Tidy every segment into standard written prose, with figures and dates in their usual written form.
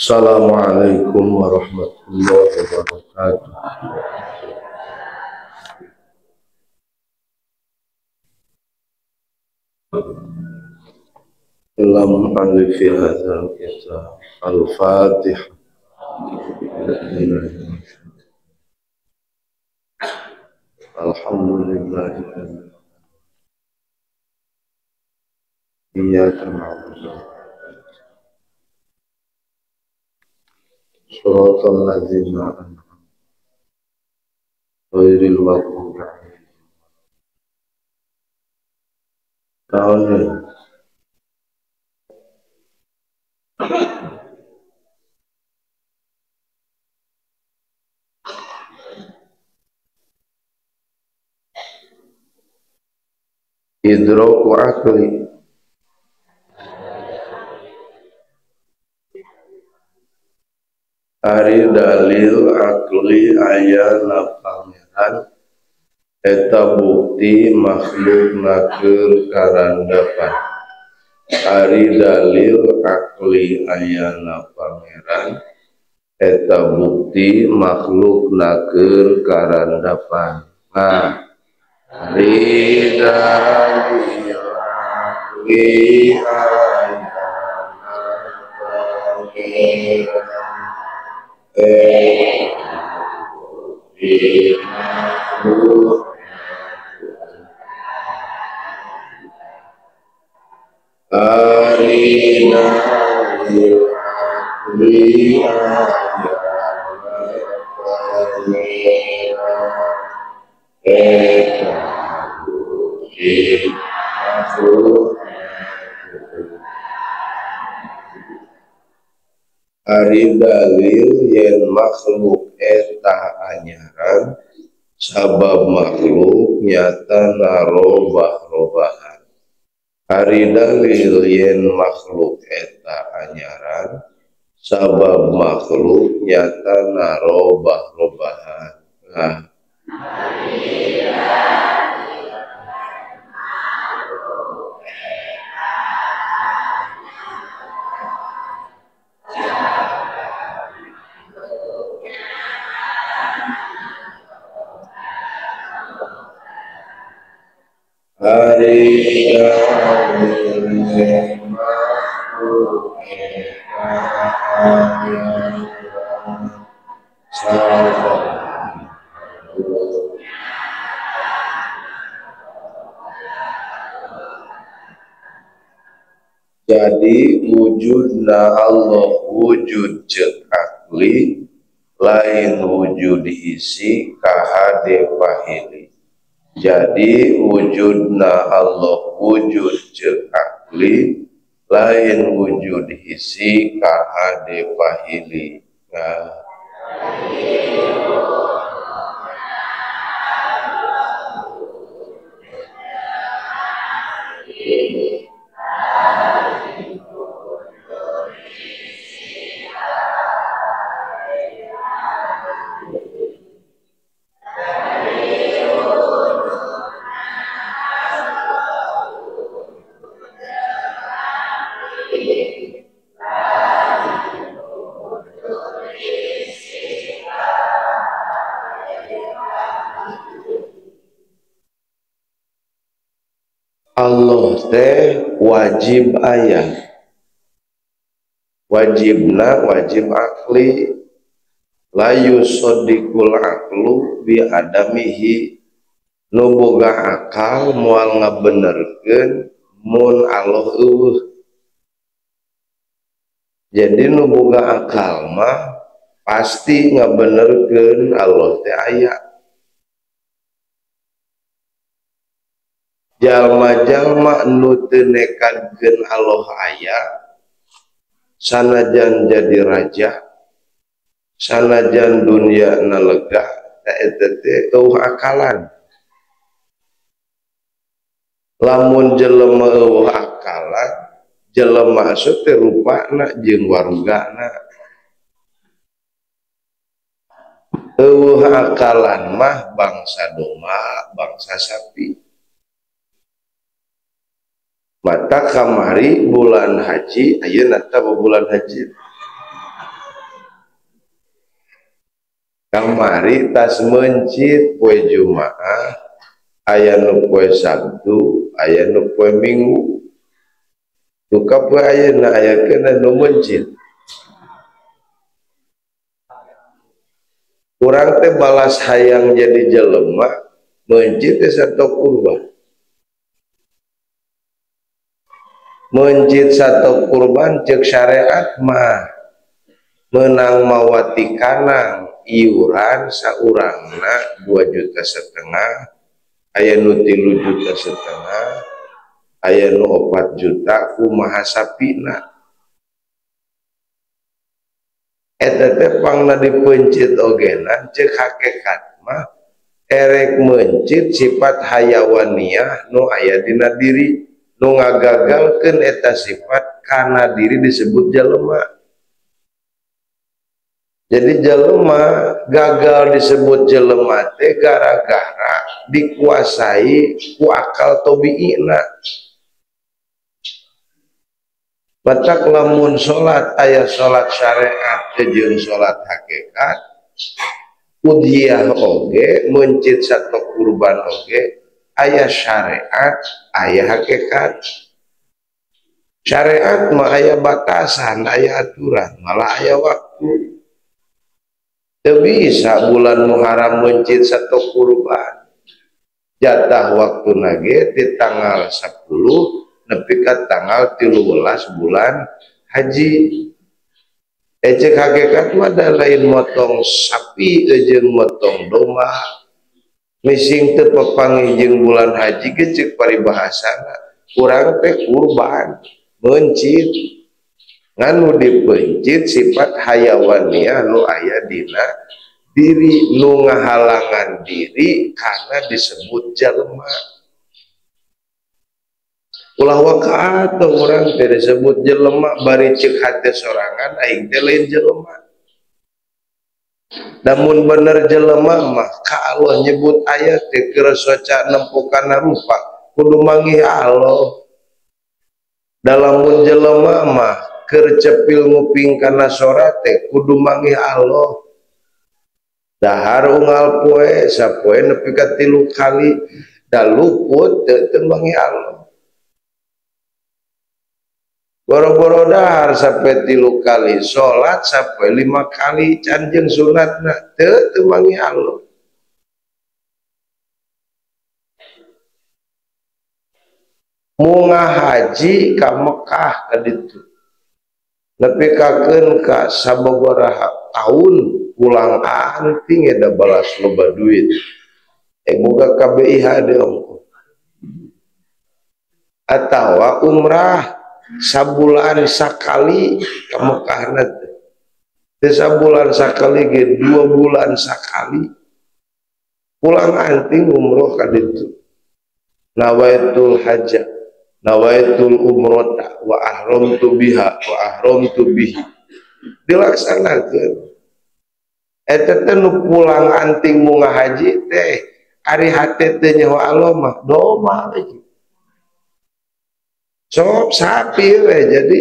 Assalamualaikum warahmatullahi wabarakatuh. Lam alifi hadzal kitab. Al-Fatihah. Alhamdulillah. Iyyaka na'budu. Shiratal ladzina an'amta ghairil maghdubi 'alaihim. Idraku akli ari dalil akli aya na pangeran eta bukti makhluk keur karandapan. Ari dalil akli aya na pangeran eta bukti makhluk keur karandapan. Nah, ari dalil akli aya na pangeran Ari dalil yen makhluk eta anyaran sabab makhluk nyata narobah-robahan. Ari dalil yen makhluk eta anyaran sabab makhluk nyata narobah-robahan. Nah, ari dalil yen makhluk eta anyaran sabab jadi wujudna Allah wujud ceuk akli lain wujud isi kahade pahili. Jadi wujudna Allah wujud ceuk akli lain wujud isi kahade pahili. Nah, Allah teh wajib aya, wajibna wajib akli, la yusaddiqul aqlu bi adamihi, nu boga akal moal ngabenerkeun mun Allah eueuh. Jadi nu boga akal mah pasti ngabenerkeun Allah teh aya. Jalma-jalma nu teu nekadkeun Allah aya, sanajan jadi raja, sanajan dunia na lega, teh eta teh eueuh akalan. Lamun jelema eueuh akalan, jelema asup teh rupana jeung warugana. Eueuh akalan mah bangsa domba, bangsa sapi. Mata kamari bulan haji, ayeuna teh bulan haji. Kamari tas mencit poe Jumaah, aya nu poe Sabtu, aya nu poe Minggu. Duka poe ayeuna aya keuna nu mencit. Urang teh balas hayang jadi jelema, mencit teh satu kurban. Mencit satu kurban cek syariat mah menang mawati kanang iuran saurangna 2,5 juta, aya nu 3,5 juta, aya nu 4 juta kumaha sapina. Eta teh pangna dipencit ogenan cek hakikat mah erek mencit sifat hayawaniah nu aya dina diri, nu ngagagalkeun eta sifat kana diri disebut jelema. Jadi jelema gagal disebut jelema teh gara-gara dikuasai ku akal tobiina. Batak lamun salat aya salat syariat jeung salat hakikat, udhiyah oge mencit satu kurban oge aya syariat aya hakikat. Syariat mah aya batasan, aya aturan, malah aya waktu. Teu bisa bulan Muharram mencit satu kurban. Jatah waktu nage di tanggal 10 nepi ka tanggal 13 bulan haji. Ecek hakikat mah da lain motong sapi jeung motong domba. Mising teu papanggih jeung bulan haji ge ceuk paribahasana urang teh kurban mencit. Ngan nu dipencit sifat hayawaniah nu aya dina diri, nu ngahalangan diri karena disebut jelema. Ulah wakaat urang teh disebut jelema bari ceuk hate sorangan aing teh lain jelema. Namun bener jelema mah ka Allah nyebut ayat teh keur soca nempo kana rupa kudu manggih Allah. Dalamun jelema mah keur cepil nguping kana sora teh kudu manggih Allah. Dahar unggal poe sapoe nepi ka 3 kali da luput teu manggih Allah. Boro-boro dahar sampai 3 kali, salat sampai 5 kali, can jeung sunatna teu manggih Allah. Munga haji ka Mekah ka ditu. Nepi kakeun ka sababaraha taun pulang anting eta balas loba duit. Boga KBIH deui ongkoh. Atawa umrah sabulan sakali ka Mekahna teh. Sabulan sakali ge 2 bulan sakali. Pulang anting umroh ka ditu. Nawaitul hajja, nawaitul umrota wa ahramtu biha wa ahramtu bihi. Dilaksanakeun. Eta teh nu pulang anting munga haji teh ari hate teh nyaho Allah mah doma lagi. Sok sapi we jadi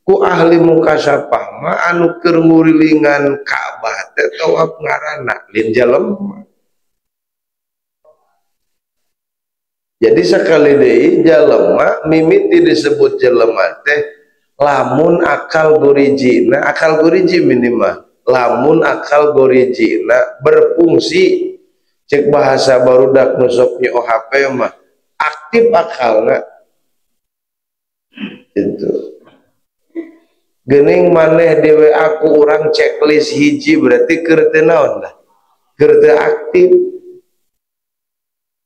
ku ahli mukasyafah mah anu keur ngurilingan Ka'bah teh tawaf ngaranna lain jelema. Jadi sekali deui jelema mimiti disebut jelema teh lamun akal gorijina, akal goriji minimal lamun akal gorijina berfungsi, cek bahasa barudak nu sok OHP mah aktif akalna. Itu gening maneh dewe aku urang checklist hiji berarti keur teu naon dah, keur teu aktif.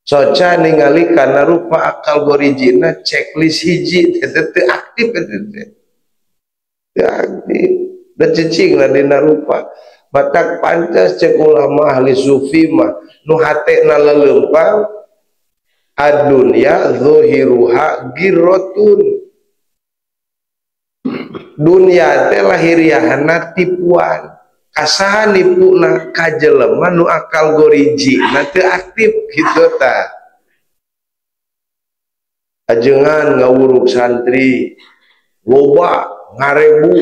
Soca ningali kana rupa akal gorijina checklist hiji teh teu aktif teh teu aktif da cicing lah dina rupa. Batak pantas cek ulama ahli sufi mah nu hatena lelempang ad-dunya zuhiruha girotun. Dunia teh lahiriahna tipuan. Kasaha nipuna ka jelema nu akal goriji na teu aktif kitu tah. Ajengan ngawuruk santri loba ngarebu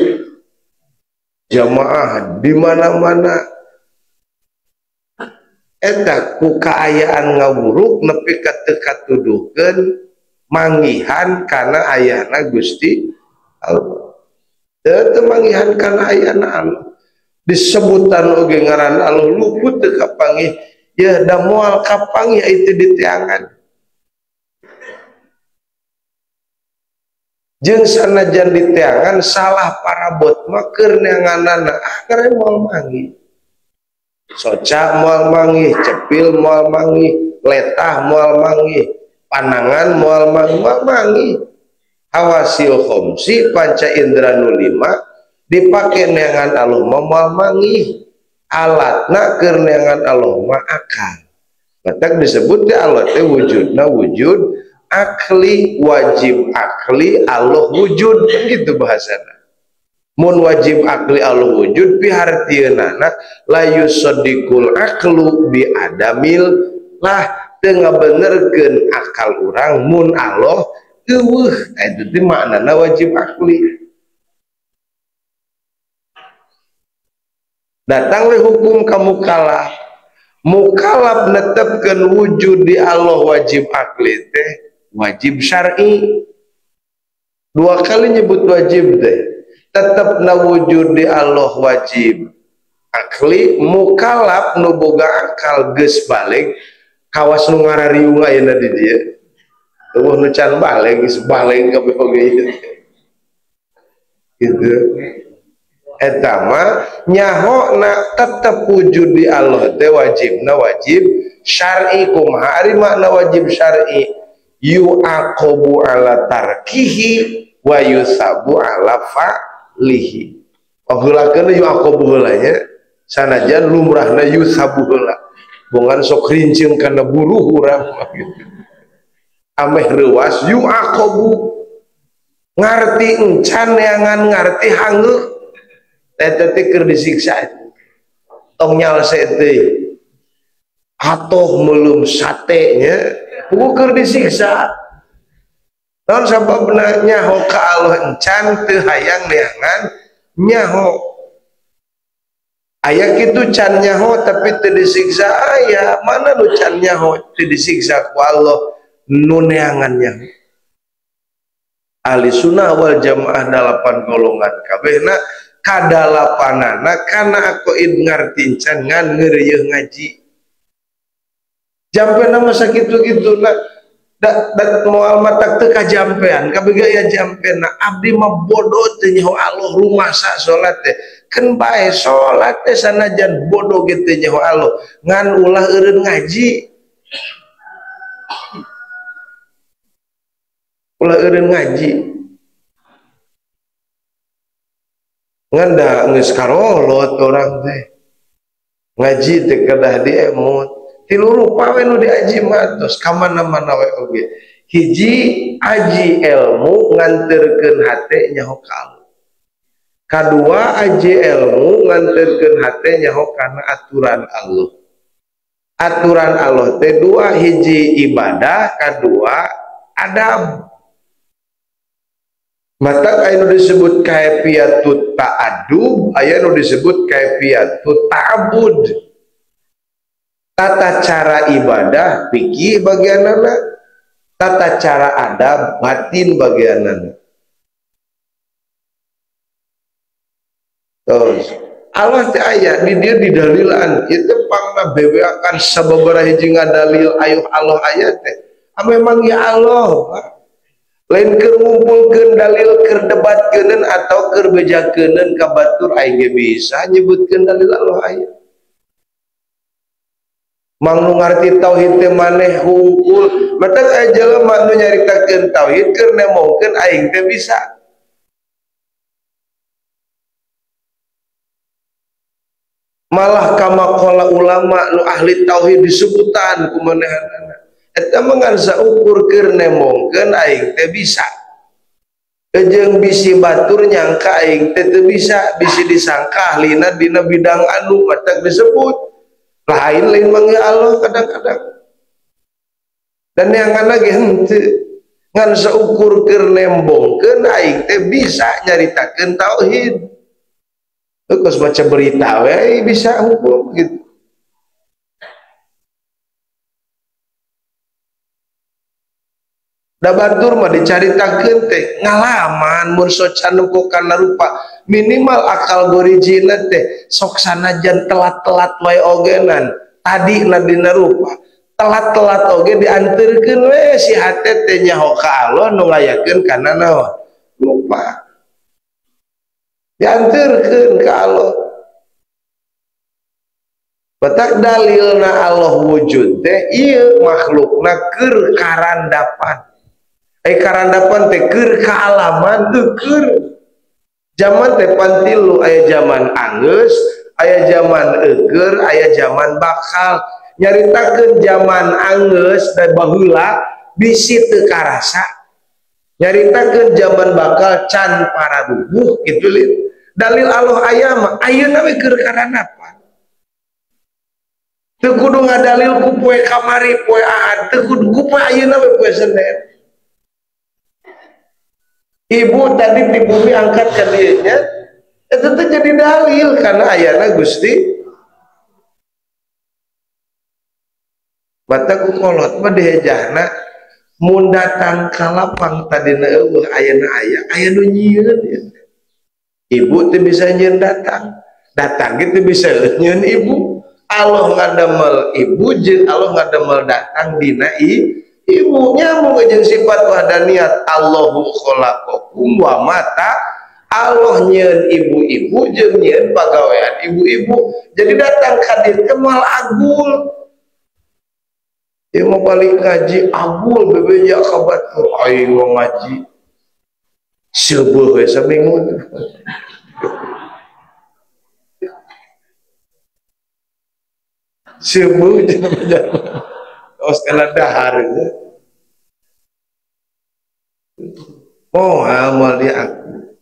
jamaah di mana-mana eta ku kaayaan ngawuruk nepi ka teu katuduhkeun manggihan kana ayana Gusti Allah. Teu manggihan kana ayana Allah. Disebutan oge ngaran Allah luput teu kapanggih ya da moal kapanggih itu diteangan. Jeung sanajan diteangan salah parabot mah keur neanganana akare moal manggih. Soca moal manggih, cepil moal manggih, letah moal manggih, panangan moal manggih, moal manggih. Hawasil khomsi panca indra nu lima dipake neangan Allah mah moal manggih. Alatna keur neangan Allah mah akal. Batak disebut teh Allah teh wujudna wujud akli, wajib akli Allah wujud, kan gitu bahasana. Mun wajib akli Allah wujud pihartieunana la yusaddiqul aklu bi adamil lah teu ngabenerkeun akal urang mun Allah eueuh. Eta teh maknana wajib akli. Datang we hukum ka mukallaf. Mukallaf netepkeun wujud di Allah wajib akli teh wajib syar'i. Dua kali nyebut wajib teh. Tetep na wujud di Allah wajib akli, mukallaf nu boga akal geus balig kawas nu ngarariung ayeuna di dieu. Eueuh nu can balig geus balig kabeh oge gitu. Eta mah nyahona tetep wujud di Allah teh wajibna wajib syar'i. Kumaha ari makna wajib syar'i? Yu'aqabu ala tarkihi wa yusabu ala fa'lihi. Paheulakeun yu'aqabu heula nya, sanajan lumrahna yusabu heula. Bongan sok rinceung kana buruh urang mah gitu. Ameh reuas yu'aqabu. Ngarti encan neangan ngarti hangeuk. Eta teh keur disiksa. Tong nyalse teh. Atoh meuleum sate nya. Puguh keur disiksa. Naon sababna nyaho ka Allah encan teu hayang neangan nyaho. Aya kitu can nyaho tapi teu disiksa aya. Mana nu can nyaho teu disiksa ku Allah nu neangan nyaho. Ahli sunnah wal jamaah dalapan golongan kabehna kadalapanana kana aqoid ngarti encan ngan ngeureuyeung ngaji. Jampe nama sakitu-kitu na da moal matak teu kajampean kabeh gaya jampena abdi mah bodoh teu nyaho Allah rumasa salat teh keun bae salat teh sanajan bodoh ge teu nyaho Allah ngan ulah eureun ngaji, ulah eureun ngaji ngan da geus karolot urang teh ngaji teh kedah diemut. Tilu rupa we nu diaji mah tos ka mana-mana we oge. Hiji aji ilmu nganterkeun hate nyaho ka Allah. Kadua aji ilmu nganterkeun hate nyaho kana aturan Allah. Aturan Allah teh dua, hiji ibadah, kadua adab. Maka aya nu disebut kaifiyatut ta'adub, aya nu disebut kaifiyatut ta'abud. Tata cara ibadah fikih bagianana, tata cara adab batin bagianana. Terus Allah teh aya di dieu didalilan ieu teh pangna bebeakan sababaraha hiji ngadalil ayuh Allah aya teh. Ah memang ya Allah, Pak. Lain keur ngumpulkeun dalil keur debatkeun atau keur bejakeun ka batur aing ge bisa nyebutkeun dalil Allah aya. Mang nu ngarti tauhid teh maneh hungkul, matak aya jelema nu nyaritakeun tauhid keur nemongkeun aing teh bisa. Malah kama qala ulama nu ahli tauhid disebutan ku manehanana. Eta mah ngan saukur keur nembongkeun aing teh bisa. Jeung bisi batur nyangka aing teh teu bisa, bisi disangka ahlina dina bidang anu matak disebut. Lain lain manggil Allah kadang-kadang. Dan yang lagi henteu ngan saukur keur nembongkeun aing teh bisa nyaritakeun tauhid. Terus baca berita we bisa hukum gitu. Da batur mah dicaritakeun teh ngalaman mun soca nempo kana rupa minimal akal gorijina teh sok sanajan telat-telat wae ogenan tadi na dina rupa telat-telat oge dianterkeun we si hate teh nyaho ka Allah nu ngayakeun kana naon lupa dianterkeun ka Allah. Batak dalilna Allah wujud teh ieu makhlukna keur karandapan. Karandapan teh keur kaalaman teu keur. Zaman teh pantilu aya zaman anggeus, aya zaman eueur, aya zaman bakal. Nyaritakeun zaman anggeus da baheula bisi teu karasa. Nyaritakeun zaman bakal can pararubuh kitu lin. Dalil Allah aya mah ayeuna we keur karandapan. Teu kudu ngadalil ku poe kamari poe Ahad, teu kudu ku poe ayeuna we poe Senin. Ibu tadi di bumi angkat ke dianya, itu tuh jadi dalil karena ayana Gusti. Batak ku kolot mah dihejahna mun datang ka lapang tadina eueuh ayana aya, aya nu nyieun ya. Ibu teu bisa nyieun datang, datang ge teu bisa nyieun ibu. Allah ngadamel ibu jeung Allah ngadamel datang dina ibunya mau jeung sifat wahdaniyat Allahu khalaqakum wa mata. Allah nyieun ibu-ibu jeung nyieun pagawean ibu-ibu. Jadi datang ka dieu teh moal agul. Ieu mah balik ngaji agul bebeja ka batur aing mau ngaji. Seubeul we saminggu. Seubeul jeung beja. Os kana dahar. Oh, amal di aku.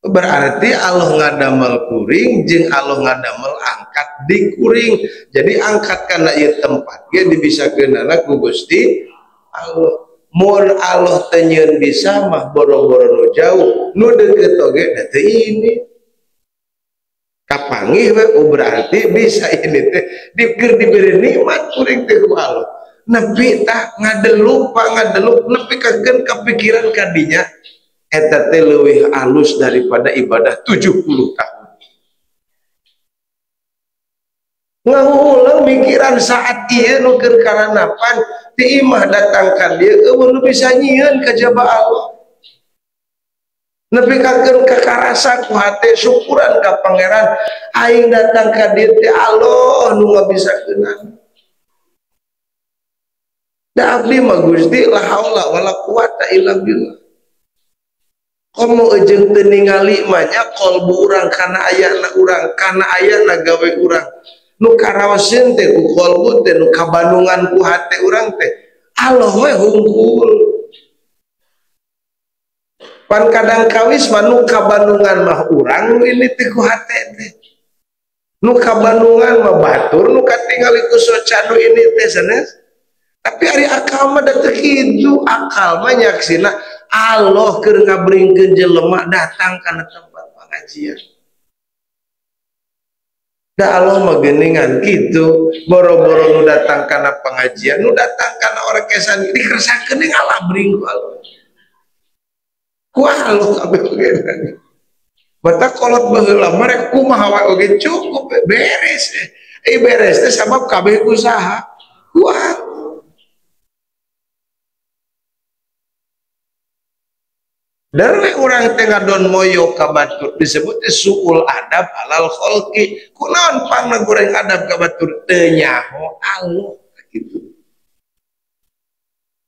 Berarti Allah ngadamel kuring jeung Allah ngadamel angkat di kuring. Jadi angkat kana ieu tempat ge dibisakeunana ku Gusti Allah. Mun Allah teu nyieun bisa mah boro-boro nu jauh, nu deukeut oge da teu ini. Kapanggih we, oh berarti bisa ini teh dikeun diberi nikmat kuring teh ku Allah. Nepi tah ngadeluk pangadeluk nepi kakeun kapikiran kadinya eta teh leuwih alus daripada ibadah 70 tahun. Ngahulang mikiran saat ieu nu keur karanapan ti imah datang ka dieu eueuh nu bisa nyieun kajaba Allah. Nepi kakeun kakarasa ku hate syukuran ka pangeran aing datang ka dieu teh Allah nu ngabisakeunana. Da abdi mah Gusti la haula wala quwata illa billah. Komo jeung teu ningali mah nya qalbu urang kana ayana urang, kana ayana gawe urang. Nu karaoseun teh ku qalbu teh nu kabandungan ku hate urang teh Allah we hungkul. Pan kadang kawis mah nu kabandungan mah urang nu ini teh ku hate teh. Nu kabandungan mah batur nu katingali ku soca nu ini teh sanes. Tapi ari akal mah da teu kitu, akal mah nyaksina Allah keur ngabringkeun jelema datang kana tempat pengajian. Da Allah mah geuningan kitu, boro-boro nu datang kana pengajian, nu datang kana orkesan dikersakeun ngalabring ku Allah. Ku Allah kabeh oge. Batak kolot baheula mah rek kumaha wae oge cukup beres. Beres teh sabab kabeh usaha. Ku Allah. Dari orang teh ngadon moyo ka batur disebut teh suul adab alal kholqi. Kunaon pangna goreng adab ka batur teu nyaho Allah kitu.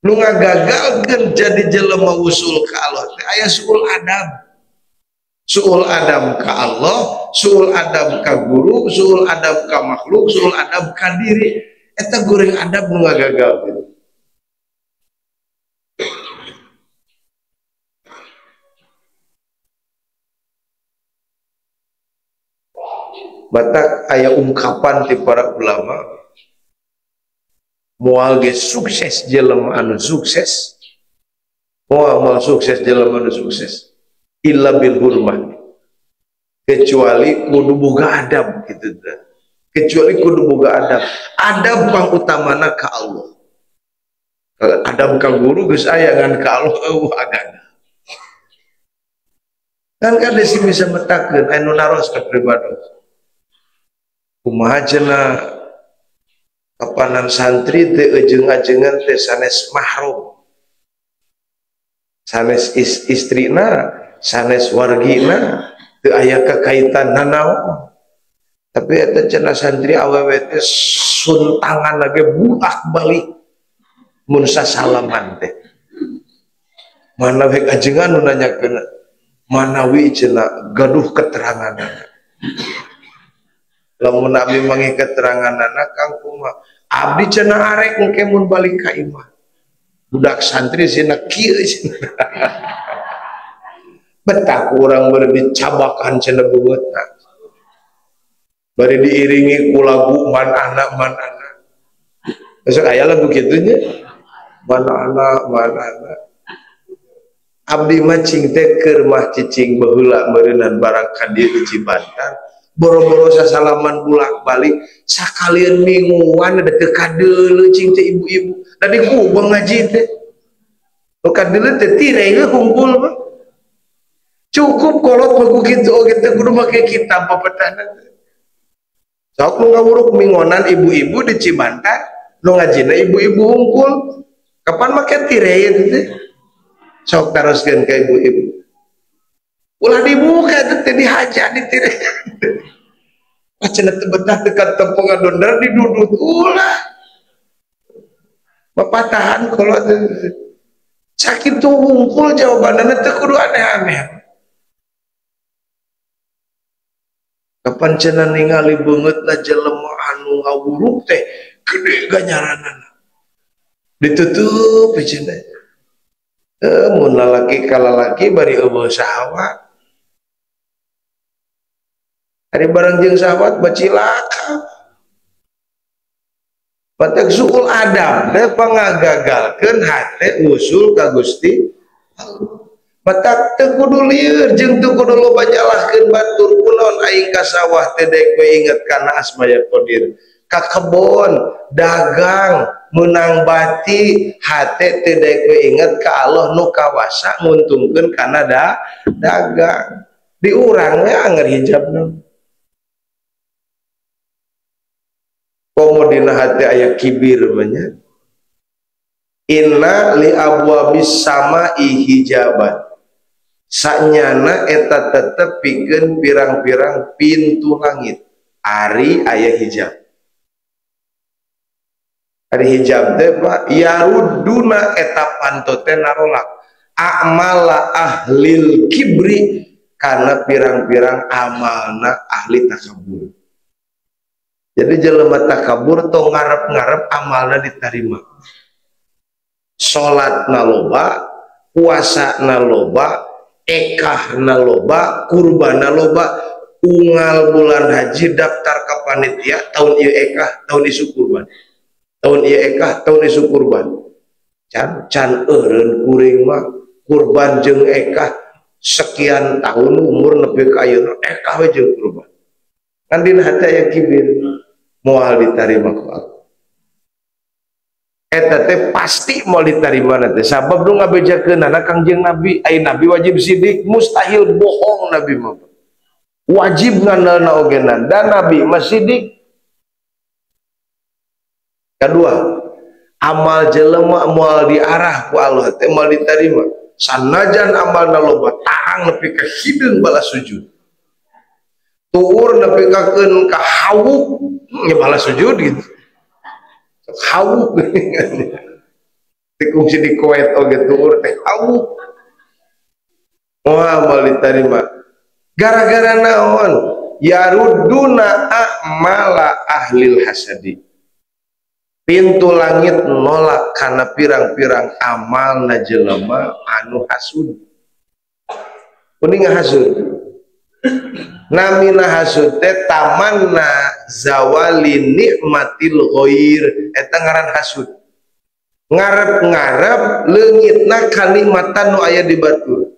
Nu ngagagalkeun jadi jelema usul ka Allah teh aya suul adab. Suul adab ka Allah, suul adab ka guru, suul adab ka makhluk, suul adab ka diri. Eta goreng adab nu ngagagal gitu. Batak aya ungkapan ti para ulama, moal ge sukses jelema anu sukses, moal sukses jelema anu sukses illa bil hurmah, kecuali kudu boga adab gitu. Kecuali kudu boga adab. Adab pangutamana ka Allah. Adab ka guru geus aya, ngan ka Allah eueuh agana. Kan kada sih bisa metakeun anu naros ka pribadi. Kumaha cenah kapanan santri teh ejeung-ajengan teh sanes mahrum, sanes istrina, sanes wargina, teu aya kakaitan nanaon. Tapi eta cenah santri awewe teh suntangan lagi bulak balik mun sasalaman teh. Manawi ajengan nu nanyakeun, manawi cenah gaduh keteranganana. Lamun abdi mangi keteranganana kang kumaha? Abdi cenah arek engke mun balik ka imah. Budak santri cenah kieu cenah. Betah urang bari dicabakan cenah beungeutna. Bari diiringi ku lagu man anak man anak. Besok aya lagu kitu nya. Man anak man anak. Abdi mah cing teh keur mah cicing baheula meureunnan barang ka dieu di Cibantar. Boro-boro sasalaman bulak-balik sakalian mingguan ada teu kadeuleu cing teh ibu-ibu. Da di kubang ngaji teh. Nu kadeuleu teh tirei hungkul mah. Cukup kolot mah ku kitu oge teh kudu make kitab papatahna. Sok nu ngawuruk minggonan ibu-ibu di Cibantar, nu ngajina ibu-ibu hungkul. Kapan make tirei teh? Sok taroskeun ka ibu-ibu. Ulah dibuka teh dihaja di tirei. Cenah teu betah teu katempongan dondar didudut ulah. Bapatahan kolot sakitu hungkul jawabanna teu kudu aneh-aneh. Kapan cenah ningali beungeutna jelema anu ngawuruk teh gede ganjaranana. Ditutup cenah. Mun lalaki ka lalaki bari eueuh syahwat. Ari bareng jeung syahwat bacilaka. Batak suul adab teh pangagagalkeun hate usul ka Gusti Allah. Batak teu kudu lieur jeung teu kudu loba nyalahkeun batur kunaon aing ka sawah teh daek we inget kana asma ya Qadir. Ka kebon dagang menang bati hate teh daek we inget ka Allah nu kawasa nguntungkeun kana dagang. Di urang we anger hijabna. Komo dina hati aya kibir banyak. Inna li abwabis sama'i hijaban. Sanyana eta tetep pikeun pirang-pirang pintu langit. Ari aya hijab. Ari hijab teh Pak yarudduna eta panto teh narolak a'mala ahlil kibri kana pirang-pirang amalna ahli takabur. Jadi jelema takabur tong ngarep-ngarep amalna diterima. Salat na loba, puasa na loba, ekah na loba, kurban na loba, unggal bulan haji daftar ke panitia tahun ieu ekah, tahun isu kurban. Tahun ieu ekah, tahun isu kurban. Can can eureun kuring mah kurban jeung ekah sekian tahun umur nepi ka ayeuna ekah we jeung kurban. Kan dina hati aya kibir. Moal diterima ku Allah. Eta teh pasti moal diterima teh sabab nu ngabejakeunana Kangjeng Nabi, ai Nabi wajib sidik, mustahil bohong Nabi mah. Wajib ngandalna ogenan dan Nabi mah sidik. Kedua, amal jelema moal diarah ku Allah teh moal diterima. Sanajan amalna loba tarang nepi ka hideung balas sujud. Tuur nepi ka keun ka hawuk nya balas sujud gitu. Hawuk tikung si di Kuwait oge tuur teh hawuk. Moal moal diterima. Gara-gara naon? Yaruduna a'mala ahlil hasadi. Pintu langit nolak karena pirang-pirang amalna jelema anu hasud. Kuning hasud. Namina hasud teh tamanna zawali nikmatil ghair, eta ngaran hasud. Ngarep-ngarep leungitna kanikmatan nu aya di batur.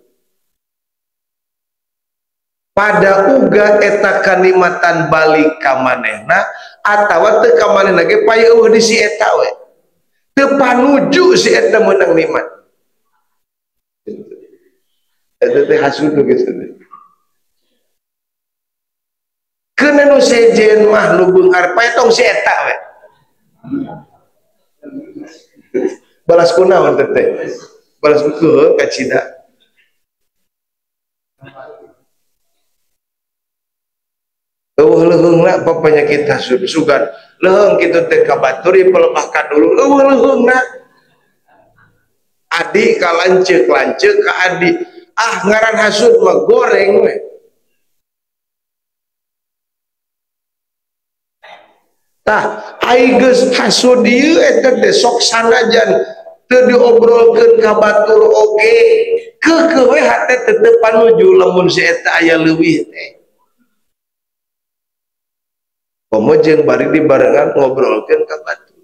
Pada uga eta kanikmatan balik ka manehna atawa teu ka manehna ge payeuh di si eta we. Teu panuju si eta meunang nikmat. Eta teh hasud geus teh. Keuna nu sejen mah nu beunghar pae tong si eta we. Balas kunaon teh? Balas heueuh kacida. Eueuh leuheungna apa penyakit hasud sugan leuheung kitu teh ka batur pelepahkan dulu eueuh leuheungna adi ka lanceuk lanceuk ka adi ah ngaran hasud mah goreng we. Tah ai geus hasud ieu eta teh sok sanajan teu diobrolkeun ka batur oge keukeuh we hate teu teu panuju lamun si eta aya leuwih teh. Komo jeung bari dibarengan ngobrolkeun ka batur.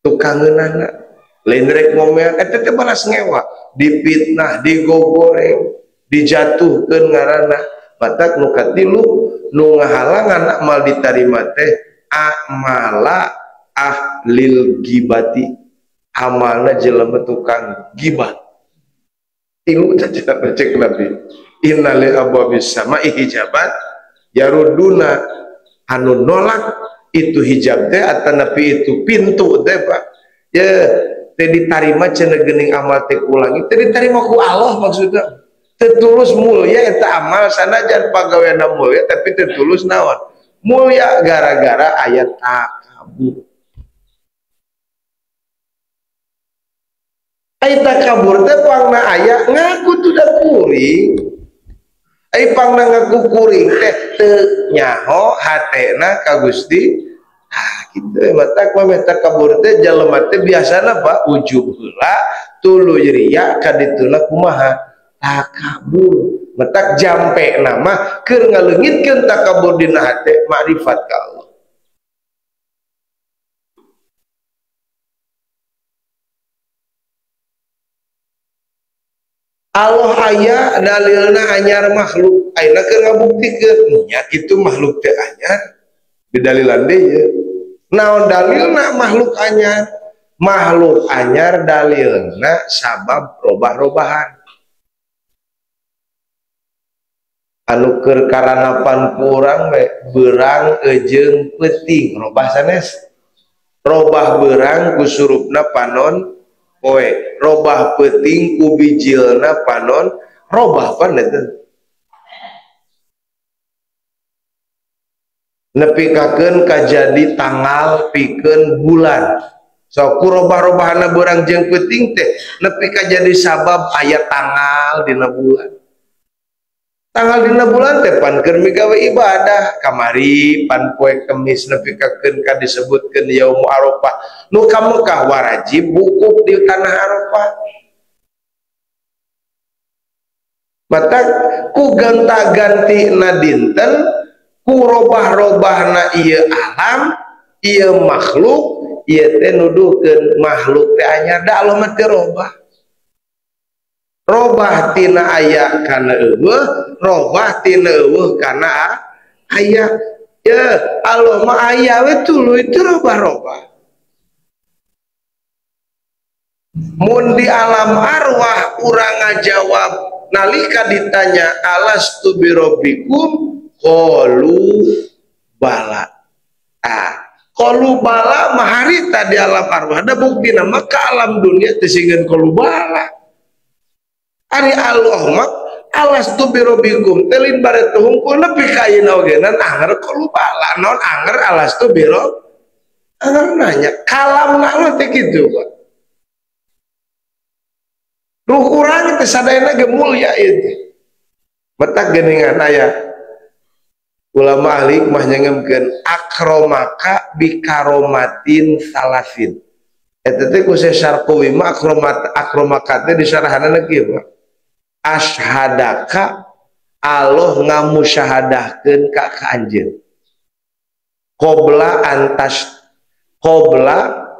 Tukangeunana lain rek ngomean eta teh balas ngewa, dipitnah, digogoreng, dijatuhkeun ngaranna. Matak nu katilu nu ngahalangan amal ditarima teh amala ahlil gibati, amalna jelema tukang gibah. Tilu teh cek Nabi. Innal li abwabis sama'i hijabat yaruduna anu nolak itu hijab teh atanapi itu pintu teh Pak. Ya teh ditarima cenah geuning amal teh ulangi teh ditarima ku Allah maksudna. Teu tulus mulia eta amal sanajan pagaweana mulia tapi teu tulus naon? Mulia gara-gara aya takabur. Aya takabur teh pangna aya ngaku tuh kuring. Ai pangna ngaku kuring teh teu nyaho hatena ka Gusti. Ah kitu matak mah takabur teh jelema teh biasana Pak ujub heula tuluy riya ka dituna kumaha takabur. Matak jampe nama keur ngaleungitkeun takabur dina hate makrifat ka Allah. Allah aya dalilna anyar makhluk ayeuna keur ngabuktikeun nya kitu makhluk teh anyar didalilan deui ye. Naon dalilna makhluk anyar? Makhluk anyar dalilna sabab robah-robahan. Anu keur karanapan kurang we beurang ejeung peuting robah sanes. Robah beurang ku surupna panon poe, robah peuting ku bijilna panon robah pan eta. Nepikakeun kajadi tanggal pikeun bulan. So ku robah-robahana beurang jeung peuting teh nepi ka jadi sabab aya tanggal dina bulan. Tanggal dina bulan teh pan keur migawe ibadah kamari pan poe Kemis nepikakeun ka disebutkeun Yaumu Arafah. Nu ka Mekah warajib wukuf di tanah Arafah. Matak ku ganta-gantina dinten ku robah-robahna ieu alam ieu makhluk ieu teh nuduhkeun makhluk teh anyar da Allah mah teu robah. Robah tina aya kana eueuh, robah tina eueuh kana aya. Ya Allah mah aya we tuluy teu robah-robah. Mun di alam arwah urang ngajawab nalika ditanya alastu birabbikum qalu bala. Ah, qalu bala mah harita di alam arwah da buktina mah ka alam dunia teu sieun qalu bala. Ari Allah mah alastu birabbikum telin bare teu hungkul nepi ka ayeuna ogenan anger qalu bala naon anger alastu biro anger nanya kalamna mah teh kitu Pak. Ruh urang teh sadayana ge mulya ieu teh. Matak geuningan aya ulama ahli hikmah nyengemkeun akromaka bikaromatin salasin. Eta teh ku Syarqawi mah akromaka teh disarahanana kieu Pak. Ashadaka Allah ngamusyahadahkeun ka ka anjeun. Qobla antas qobla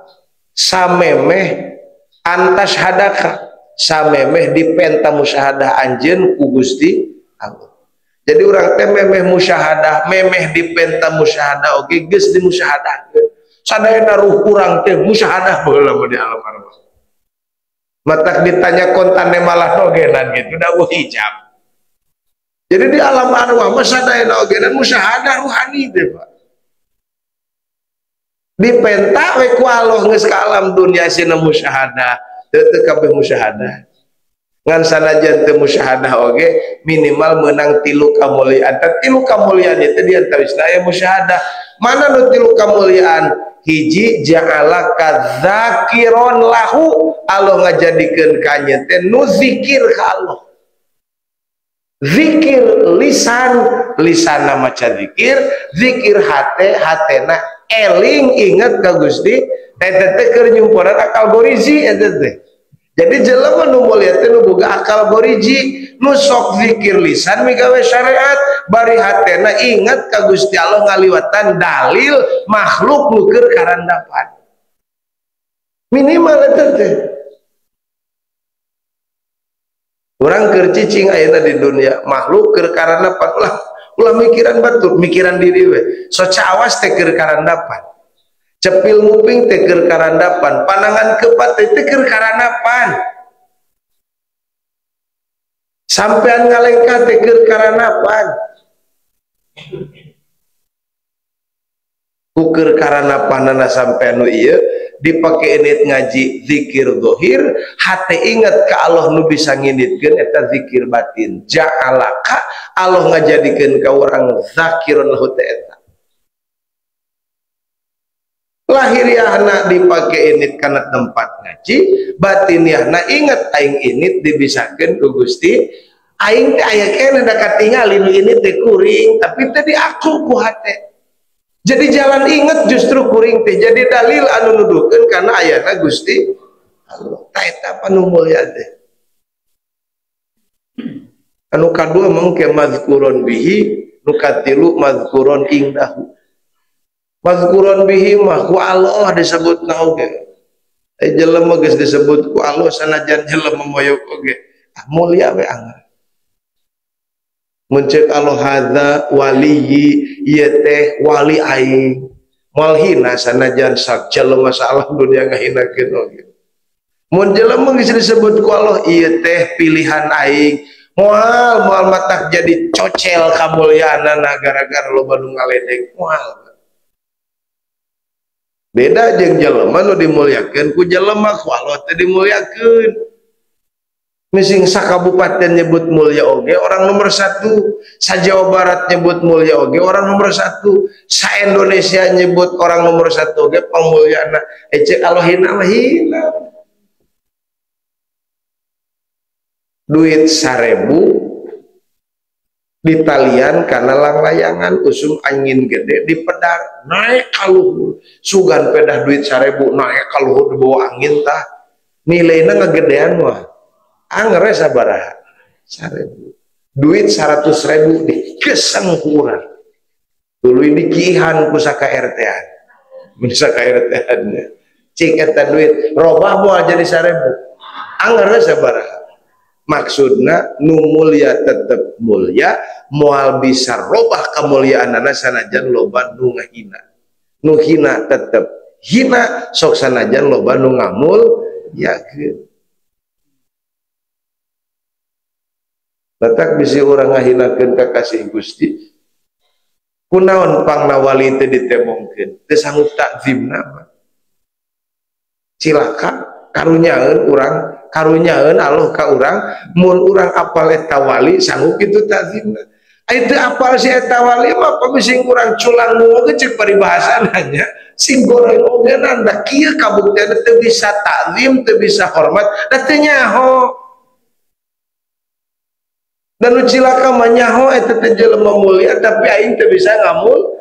samemeh antas hadaka samemeh dipenta musyahadah anjeun ku Gusti Allah. Jadi urang teh memeh musyahadah, memeh dipenta musyahadah oge geus dimusyahadahkeun. Sadayana ruh urang teh musyahadah baheula mah di alam arwah. Matak ditanya kontane malah ogenan gitu da hijab. Jadi di alam arwah mah sadayana ogenan musyahadah ruhani teh Pak. Dipenta we ku Allah geus ka alam dunya sina musyahadah, teu teu kabeh musyahadah. Ngan sanajan teu musyahadah oge minimal menang tilu kamuliaan. Tah tilu kamuliaan itu di antawisna aya musyahadah. Mana nu tilu kamuliaan? Hiji ja'ala kadzakiron lahu, Allah ngajadikeun ka anjeun teh nu zikir ka Allah. Zikir lisan, lisanna maca zikir, zikir hate, hatena eling inget ka Gusti, eta teh keur nyumponan akal goriji eta teh. Jadi jelema nu mulia teh nu boga akal goriji, nu sok zikir lisan migawe syariat, bari hatena inget ka Gusti Allah ngaliwatan dalil makhluk nu keur karandapan. Minimal eta teh. Urang keur cicing ayeuna di dunia, makhluk keur karandapan ulah ulah mikiran batur, mikiran diri we. Soca awas teh keur karandapan. Cepil nguping teh keur karandapan, panangan kepat teh keur karandapan. Sampean ngalengkah teh keur karandapan. Ku keur karandapanana sampean nu ieu dipake init ngaji zikir zahir, hate inget ka Allah nu bisa nginditkeun eta zikir batin. Ja'alaka Allah ngajadikeun ka urang zakirun lahu teh eta. Lahiriahna dipake init kana tempat ngaji, batiniahna inget aing init dibisakeun ku Gusti. Aing teh aya keneh da katingali nu init teh kuring, tapi teh diaku ku hate. Jadi jalan inget justru kuring teh jadi dalil anu nuduhkeun kana ayana Gusti Allah. Tah eta panu mulya teh. Anu kadua mangke mazkuron bihi, nu katilu mazkuron indahu. Mazkuron bihi mah ku Allah disebutna oge. Jelema geus disebut ku Allah sanajan jelema moyok oge. Ah mulia we anger. Mun ceuk Allah hadza waliyyi ieu teh wali aing. Moal hina sanajan sak jelema salah dunia ngahinakeun oge. Mun jelema geus disebut ku Allah ieu teh pilihan aing. Moal moal matak jadi cocel kamulyaanana gara-gara loba nu ngaledek moal. Beda jeung jelema nu dimuliakeun ku jelema ku Allah teh dimuliakeun. Mising sakabupaten nyebut mulia oge orang nomor satu, sa Jawa Barat nyebut mulia oge orang nomor satu, sa Indonesia nyebut orang nomor satu oge pamulyana. Ceuk Allah hina mah hina. Duit 1000 ditalian karena langlayangan usum angin gede dipedar naik kaluhur, sugan pedah duit 1000 naik kaluhur dibawa angin tah nilainya ngegedean mah angger sabaraha 1000 duit 100.000 dikeseng ku urang tuluy dikihan ku saka RT-an mun saka RT-an cik eta duit robah moal jadi 1000 angger sabaraha. Maksudna nu mulia tetep mulia, moal bisa robah kemuliaanana sanajan loba nu ngahina. Nu hina tetep hina, sok sanajan loba nu ngamul yakeun. Letak bisi urang ngahinakeun ka kasih Gusti. Kunaon pangna wali teh ditembongkeun, teu sanggup takzimna mah. Cilaka karunyaeun urang, karunyaeun Allah ka urang, mun urang apal eta wali sanggup kitu takzimna. Ai teu apal si eta wali mah pamising urang culang oge ceuk paribahasana nya, sing goreng oge da kieu kabuktian teu bisa takzim, teu bisa hormat, da teu nyaho. Dan nu cilaka mah nyaho eta teh jelema mulia tapi aing teu bisa ngamul.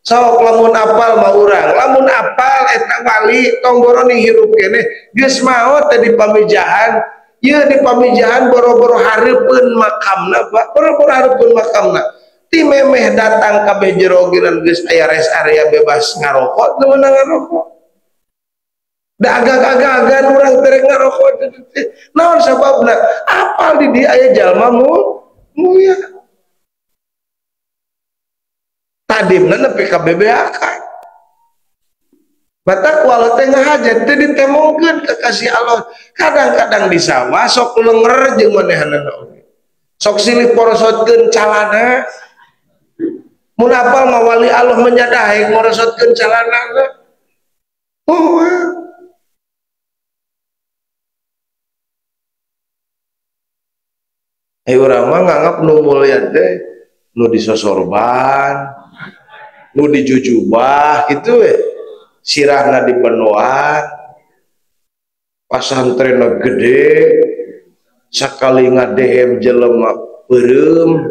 Sok lamun apal mah urang, lamun apal eta wali tong boroning hirup keneh geus maot teh di pamijahan. Ieu di pamijahan boro-boro hareupeun makamna Pak, boro-boro hareupeun makamna. Ti memeh datang kabeh jerogiran geus aya rest area bebas ngarokok teu meunang ngarokok. Da agak-agagan urang teh ngarokok. Naon sababna? Apal di dieu aya jalma mulia. Tadimna nepi ka BBAK. Batak walau teh ngahajat teh ditemongkeun kekasih Allah. Kadang-kadang di sawah sok lenger jeung manehanana oge. Sok silih porosotkeun calana. Mun apal mah wali Allah menyadaheuk morosotkeun calanana. Oh. Urang mah nganggap nu mulia teh nu disosorban, nu dijujubah gitu we. Sirahna dibenoan, pasantrenna gede, sakali ngadehem jelema beureum.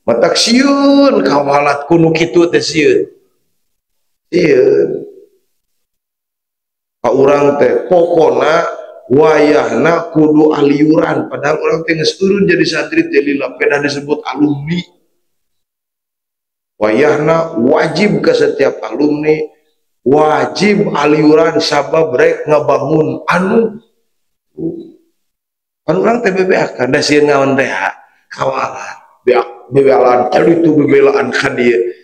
Matak sieun kawalat ku nu kitu teh sieun. Sieun. Ka urang teh pokona wayahna kudu aliuran, padahal urang teh geus turun jadi santri teh lila pedah disebut alumni. Wayahna wajib ke setiap alumni wajib aliuran sabab rek ngabangun anu kan urang teh BBA da sieun ngaon teh kawalan bebelaan kali itu bebelaan ka dieu.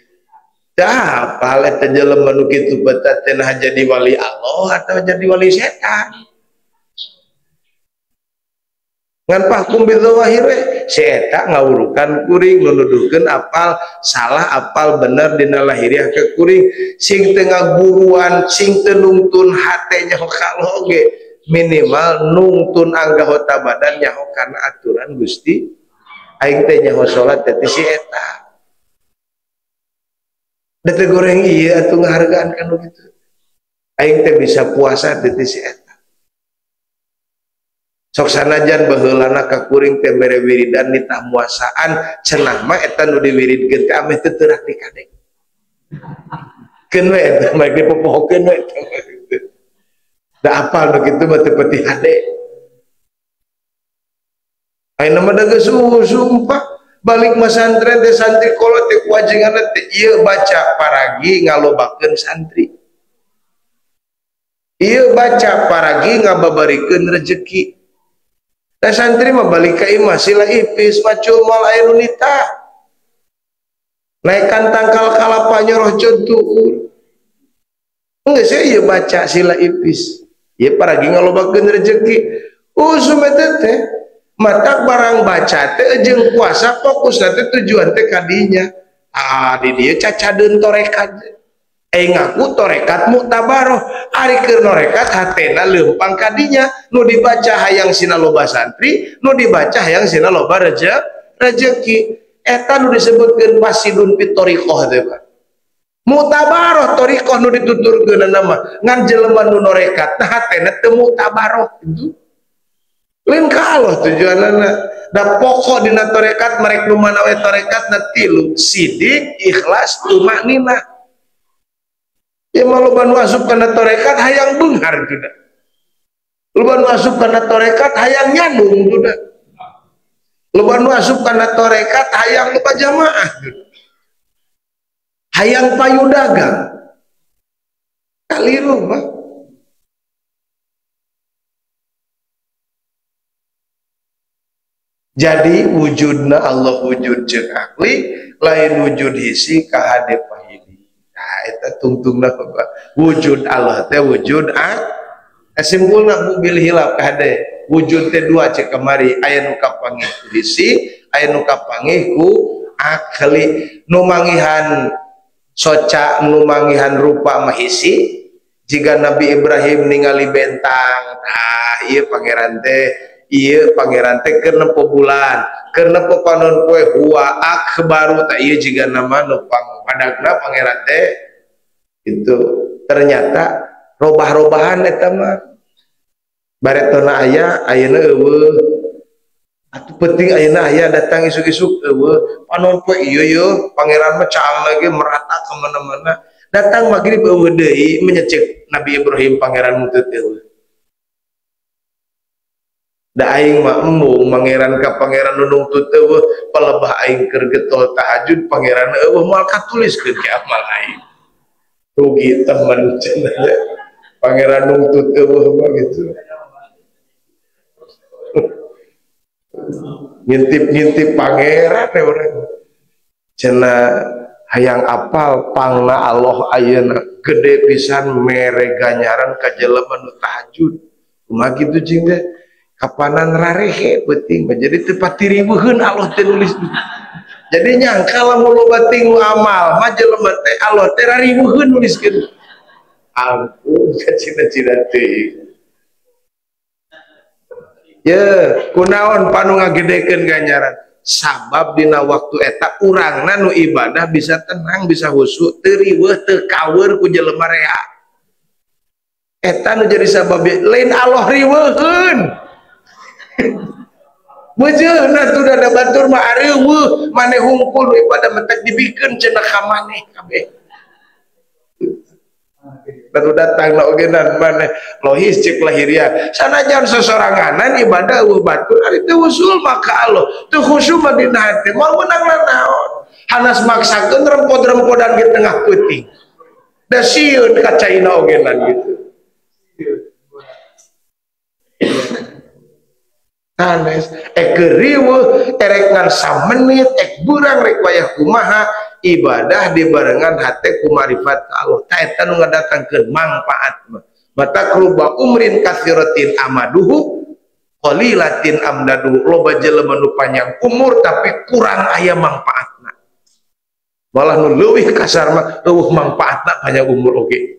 Dah apal eta jelema nu kitu beta teh nah jadi wali Allah atau jadi wali setan. Ngan pahkum bidzawahir we si eta ngawurukan kuring nuduhkeun apal salah apal bener dina lahiriah ke kuring sing teu ngaguruan sing teu nungtun hate nyaho ka Allah oge minimal nungtun anggota badan nyaho kana aturan Gusti aing teh nyaho salat teh si eta. Da teu goreng ieu atuh ngahargaan ka nu kitu. Aing teh bisa puasa teh si eta. Sok sanajan baheulana ka kuring teh mere wiridan nitah muasaan cenah mah eta nu diwiridkeun teh ameh teu teurak dikadek. Keun we eta mah dipopohokeun we eta. Da apal nu kitu mah teu peti hade. Ayeuna mah da geus sumpah balik masantren teh santri kolot teh kuajenganna teh ieu baca paragi ngalobakeun santri. Ieu baca paragi ngababarikeun rejeki. Da santri mah balik ka imah sila ipis macul moal aya nu nitah. Naekan tangkal kalapa nyoroh contuur. Geus ieu baca sila ipis. Ieu paragi ngalobakeun rejeki. Usum eta teh matak barang baca teh jeung puasa fokus teh tujuan teh kadinya. Ah di dieu cacadeun torekat. Ngaku torekat muktabaroh ari keur norekat hatena leumpang kadinya nu dibaca hayang sina loba santri nu dibaca hayang sina loba rejeki eta nu disebutkeun fasidun fit thariqah teh Pak. Muktabaroh thariqah nu dituturkeun mah ngan jelema nu norekat tah hatena teu muktabaroh gitu. Lain ka Allah tujuanana da pokok dina torekat merek nu mana we torekat na tilu sidik ikhlas tumaknina. Ya mah loba nu asup kana torekat hayang beunghar juda. Loba nu asup kana torekat hayang nyandung juda. Loba nu asup kana torekat hayang loba jamaah juda. Hayang payu dagang. Kaliru mah. Jadi wujudna Allah wujud jeung akli lain wujud hisi ka hade pahili. Nah, eta tungtungna Bapak. Wujud Allah teh wujud simpulna bu bil hilaf kade. Wujud teh dua cek kamari aya nu kapanggih ku hisi, aya nu kapanggih ku akli. Nu mangihan soca, nu mangihan rupa mah hisi. Jika Nabi Ibrahim ningali bentang, tah ieu pangeran teh, ieu pangeran teh keur nempo bulan, keur nempo panon poe huwa akbaru tah ieu jiga nama nu pangpadagna pangeran teh. Itu ternyata robah-robahan eta mah. Baretona aya ayeuna eueuh. Atuh penting ayeuna aya datang isuk-isuk eueuh. Panon poe ieu ye pangeran mah caang lagi merata ka mana-mana. Datang magrib eueuh deui menyecek Nabi Ibrahim pangeran mutut eueuh. Da aing mah embung pangeran ka pangeran nu nungtut eueuh palebah aing keur getol tahajud pangeran eueuh moal katuliskeun ke amal aing. Rugi teman cenah pangeran nungtut eueuh mah gitu. Ngintip-ngintip pangeran ya urang. Cenah hayang apal pangna Allah ayeuna gede pisan mere ganjaran ka jelema nu tahajud. Kumaha kitu cing teh? Kapanan rarehe penting jadi teu patiriweuheun Allah teh nulis. Jadi nyangka lamun loba ting nu amal mah jelema teh Allah teh rariweuheun nuliskeun. Ampun kacina-cina teuing. Ye, kunaon panu ngagedekeun ganjaran? Sabab dina waktu eta urangna nu ibadah bisa tenang, bisa khusyuk, teu riweuh, teu kaweur ku jelema rea. Eta nu jadi sabab lain Allah riweuheun. Mejeuna tuh da batur mah areuweuh, maneh hungkul ibadah mentek dibikeun cenah ka maneh kabeh. Baru datang na ogenan maneh lohis cek lahiriah. Sanajan sesoranganan ibadah eueuh batur ari teu usul mah ka Allah. Teu khusyuk mah dina hate moal meunang nanaon. Hanas maksakeun rempod-rempodan di tengah peuting. Da sieun ka caina ogenan gitu. Sanes ek riweuh erek ngan samenit ek burang rek wayah kumaha ibadah dibarengan hate ku marifat Allah. Ta eta nu ngadatangkeun mangpaat mah. Mata ruba umrin katsiratin amaduhu qalilatin amdaduhu. Loba jelema nu panjang umur tapi kurang aya mangpaatna. Malah nu leuwih kasar mah eueuh mangpaatna panjang umur oge.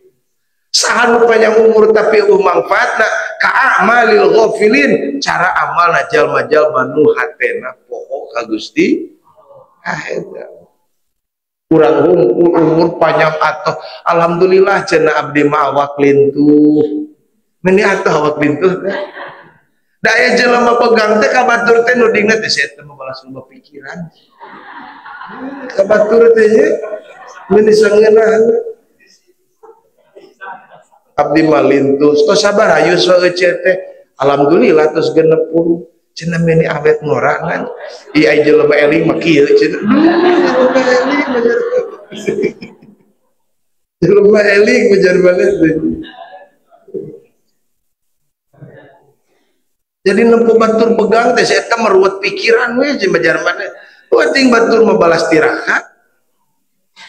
Saha nu panjang umur tapi eueuh mangpaatna ka amalil ghafilin, cara amalna jalma-jalma nu hatena poho ka Gusti. Ah eta urang umur panjang atuh alhamdulillah cenah abdi mah awak lintuh. Meni atuh awak lintuh teh. Da aya jelema pegang teh ka batur teh nu dingna teh saya teh mabalas loba pikiran. Ka batur teh nya meni sangeunahna. Abdi mah lintuh tos sabar hayu saeuceut teh alhamdulillah tos 60 cenah meni awet ngorangan. Ieu aya jelema eling mah kieu cenah. Jelema eling ujar banget teh. Jadi nempo batur pegang teh eta meruwet pikiran we jeung bajar maneh. Penting batur mah balas tirakat.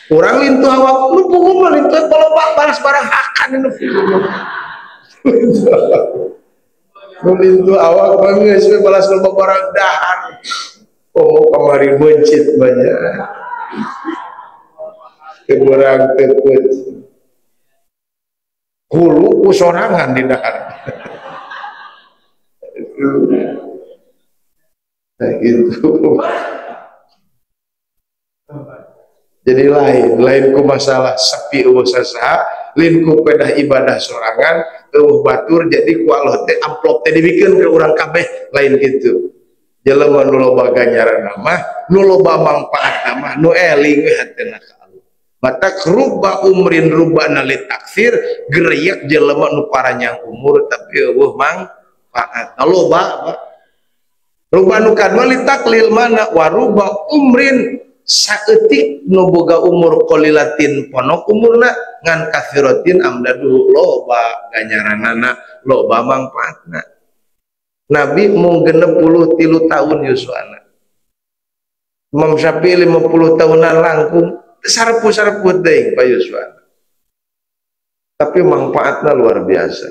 Urang lintuh awak nu puguh mah lintuh loba balas barang hakan nu puguh. Nu lintuh awak mah geus we balas loba barang dahar. Komo kamari mencit banyak. Kurang tekut. Hulu ku sorangan di dahar. Nah gitu. Jadi lain ku masalah sepi eueuh sasaha, lain ku pedah ibadah sorangan, eueuh batur jadi ku Allah teh amplop teh dibikeun ke urang kabeh, lain gitu. Jelema nu loba ganjaran mah, nu loba mangpaatna mah, nu eling we hatena ka Allah. Batak ruba umrin rubana li taksir, gereyek jelema nu paranjang umur tapi eueuh mangpaat. Loba Pak. Ruba nu kadua li taklil mana waruba umrin saeutik nu boga umur qalilatin ponok umurna ngan katsiratin amdaduhu loba ganjaranana loba mangpaatna. Nabi mung 63 tahun yuswana. Imam Syafi'i 50 tahunan langkung sarepuh-sarepuh teuing Pak Yuswana. Tapi mangpaatna luar biasa.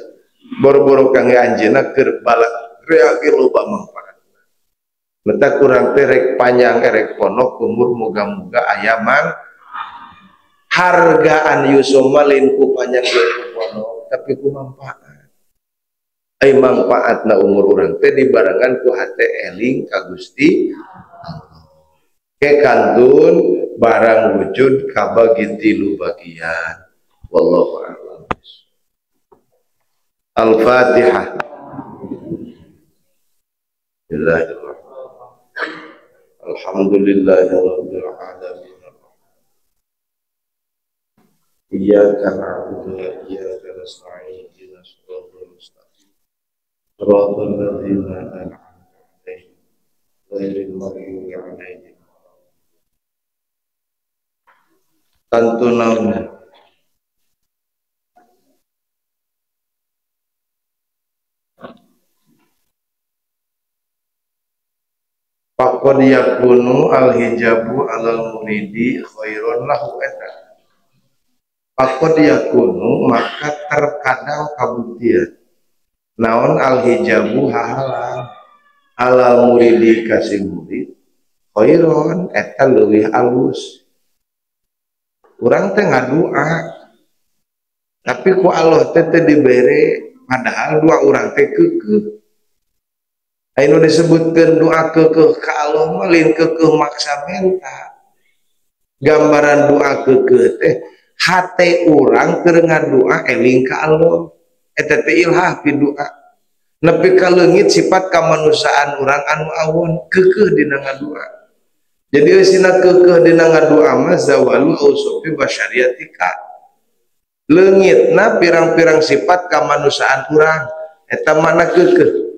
Boro-boro kangge anjeunna keur balak reage loba mangpaat. Meta kurang teh rek panjang erek ponok umur moga-moga aya mang hargaan yuswa lain ku panjang lain ku ponok tapi ku manfaat. Ai manfaatna umur urang teh dibarengan ku hate eling ka Gusti Allah. Ke kantun barang wujud kabagi tilu bagian. Wallahu a'lam. Al-Fatihah. Bismillahirrahmanirrahim. Alhamdulillahirabbil alamin. Iyyaka na'budu wa iyyaka nasta'in. Ihdinas siratal mustaqim. Siratal ladzina an'amta 'alaihim ghairil maghdubi 'alaihim. Tantu naon faqad yakunu al-hijabu 'alal muridi khairon lahu eta. Faqad yakunu maka terkadang kabuktian naon al-hijabu hahalang alal muridi kasih murid khairon eta leuwih alus. Urang teh ngadua tapi ku Allah teh teu dibere, padahal doa urang teh keukeuh. Anu disebutkeun doa keukeuh ka Allah mah lain keukeuh maksa menta. Gambaran doa keukeuh teh hate urang keur ngadua eling ka Allah. Eta teh ilhah pi doa. Nepi ka leungit sifat kamanusiaan urang anu awon keukeuh dina ngadua. Jadi eusina keukeuh dina ngadua mah zawalu ausofi basyariatika. Leungitna pirang-pirang sifat kamanusiaan urang eta mana keukeuh.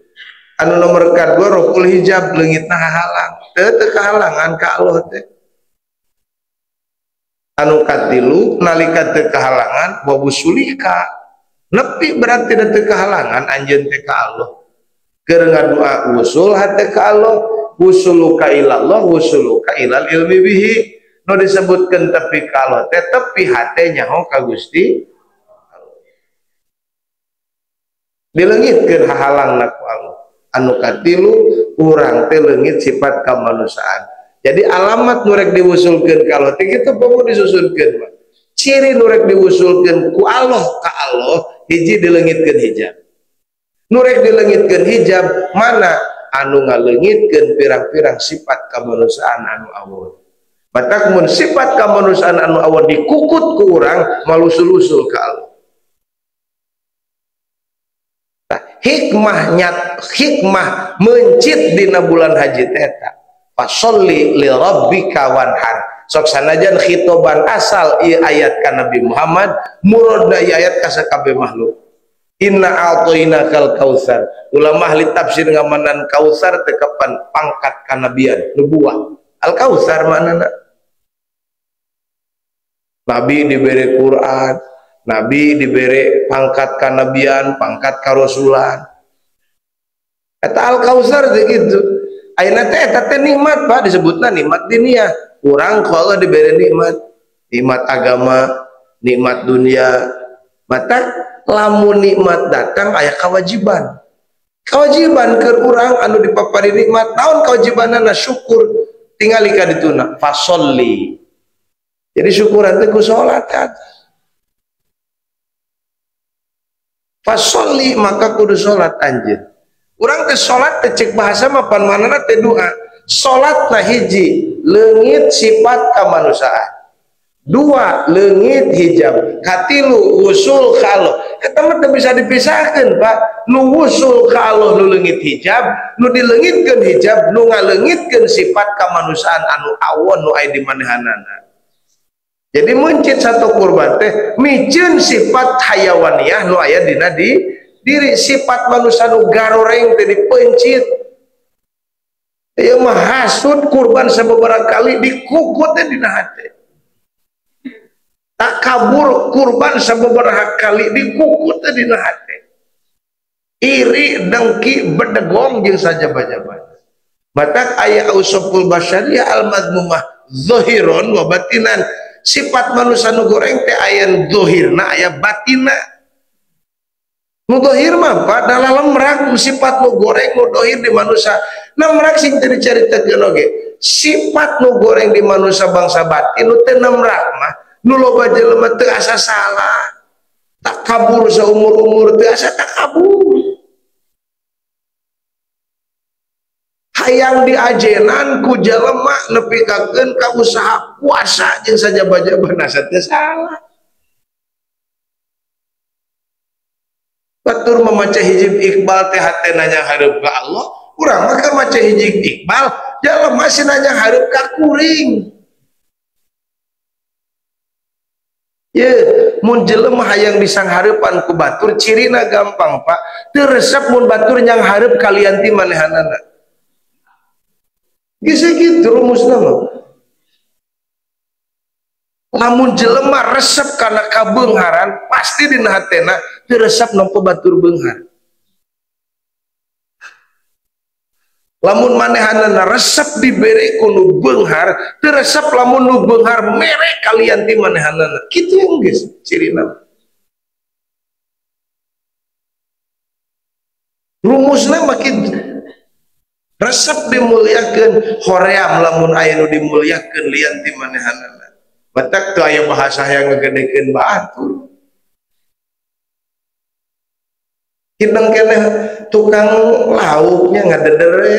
Anu nomor kedua rokul hijab leungitna hahalang teu teu kahalangan ka Allah teh. Anu katilu nalika teu kahalangan wa wusulika nepi berarti teu kahalangan anjeun teh ka Allah. Keur ngadua wusul hate ka Allah, wusuluka ilallah wusuluka ilal ilmi bihi. Nu disebutkeun tepi ka Allah teh tepi hate nyaho ka Gusti Allah. Dileungitkeun hahalangna ku Allah. Anu katilu urang teh leungit sifat kamanusiaan. Jadi alamat nu rek diwusulkeun ka Allah teh kitu pomo disusunkeun mah. Ciri nu rek diwusulkeun ku Allah ka Allah hiji dileungitkeun hijab. Nu rek dileungitkeun hijab mana anu ngaleungitkeun pirang-pirang sifat kamanusiaan anu awon. Batak mun sifat kamanusiaan anu awon dikukut ku urang malusul-usul ka Allah. Hikmahnya hikmah mencit dina bulan haji teta fasholli li rabbika wanhar. Sok sanajan khitoban asal ieu ayat ka Nabi Muhammad, murodna ieu ayat ka sakabeh makhluk. Inna a'tainakal kautsar. Ulama ahli tafsir ngamanan kautsar teh kapan pangkat kanabian nubuah. Al kautsar maknana Nabi diberi Quran, Nabi diberi pangkat kanabian, pangkat karasulan. Eta al-kautsar teh kitu. Ayeuna teh eta teh nikmat, Pak, disebutna nikmat dunia. Urang ku Allah diberi nikmat, nikmat agama, nikmat dunia. Matak lamun nikmat datang aya kewajiban. Kewajiban keur urang anu dipapari nikmat, naon kewajibanana syukur. Tingali ka dituna fasholli. Jadi syukuran teh ku salat kan. Fasholli maka kudu salat anjeun. Urang teh salat teh cek bahasa mah pan manana teh doa. Salatna hiji leungit sifat kamanusiaan. Dua leungit hijab. Katilu wusul ka Allah. Eta mah teu bisa dipisahkeun, Pak. Nu wusul ka Allah nu leungit hijab, nu dileungitkeun hijab, nu ngaleungitkeun sifat kamanusiaan anu awon nu aya di manehanana. Jadi mencit satu kurban teh miceun sifat hayawaniah nu aya dina di diri, sifat manusia nu garoreng teh dipencit. Ieu mah hasud kurban sababaraha kali dikukut teh dina hate. Takabur kurban sababaraha kali dikukut teh dina hate. Iri, dengki, bedegong jeung sajaba-jabana. Batak aya ausaful basyariah al-madmumah zahiron wa batinan. Sifat manusia nu goreng teh aya zahirna aya batina. Nu zahir mah Pak dalam lemrak sifat nu goreng nu zahir di manusia. Nemrak sing teu dicaritakeun oge. Sifat nu goreng di manusia bangsa batin nu teu nemrak mah nu loba jelema teu asa salah. Takabur saumur-umur teu asa takabur. Hayang diajenan ku jelema nepikakeun ka usaha kuasa jeung sajaba-jabana teu salah. Batur memaca hijib Iqbal teh hatena nya hareup ka Allah, Urang mah keur maca hiji Iqbal, jelema masih nanya hareup ka kuring. Ye, mun jelema hayang disanghareupan ku batur cirina gampang Pak. Teu resep mun batur nyang hareup kalian ti manehanana. Geus kitu rumusna mah. Lamun jelema resep kana kabeungharan pasti dina hatena teu resep nempo batur beunghar. Lamun manehanana resep dibere ku nu beunghar, teu resep lamun nu beunghar mere kalian ti manehanana. Kitu yang geus cirina. Rumusna mah kitu. Resep dimuliakeun, hoream lamun aya nu dimuliakeun lian ti manehanana. Batak teu aya bahasa yang ngegedekeun batur. Hidang keneh tukang lauknya ngadedere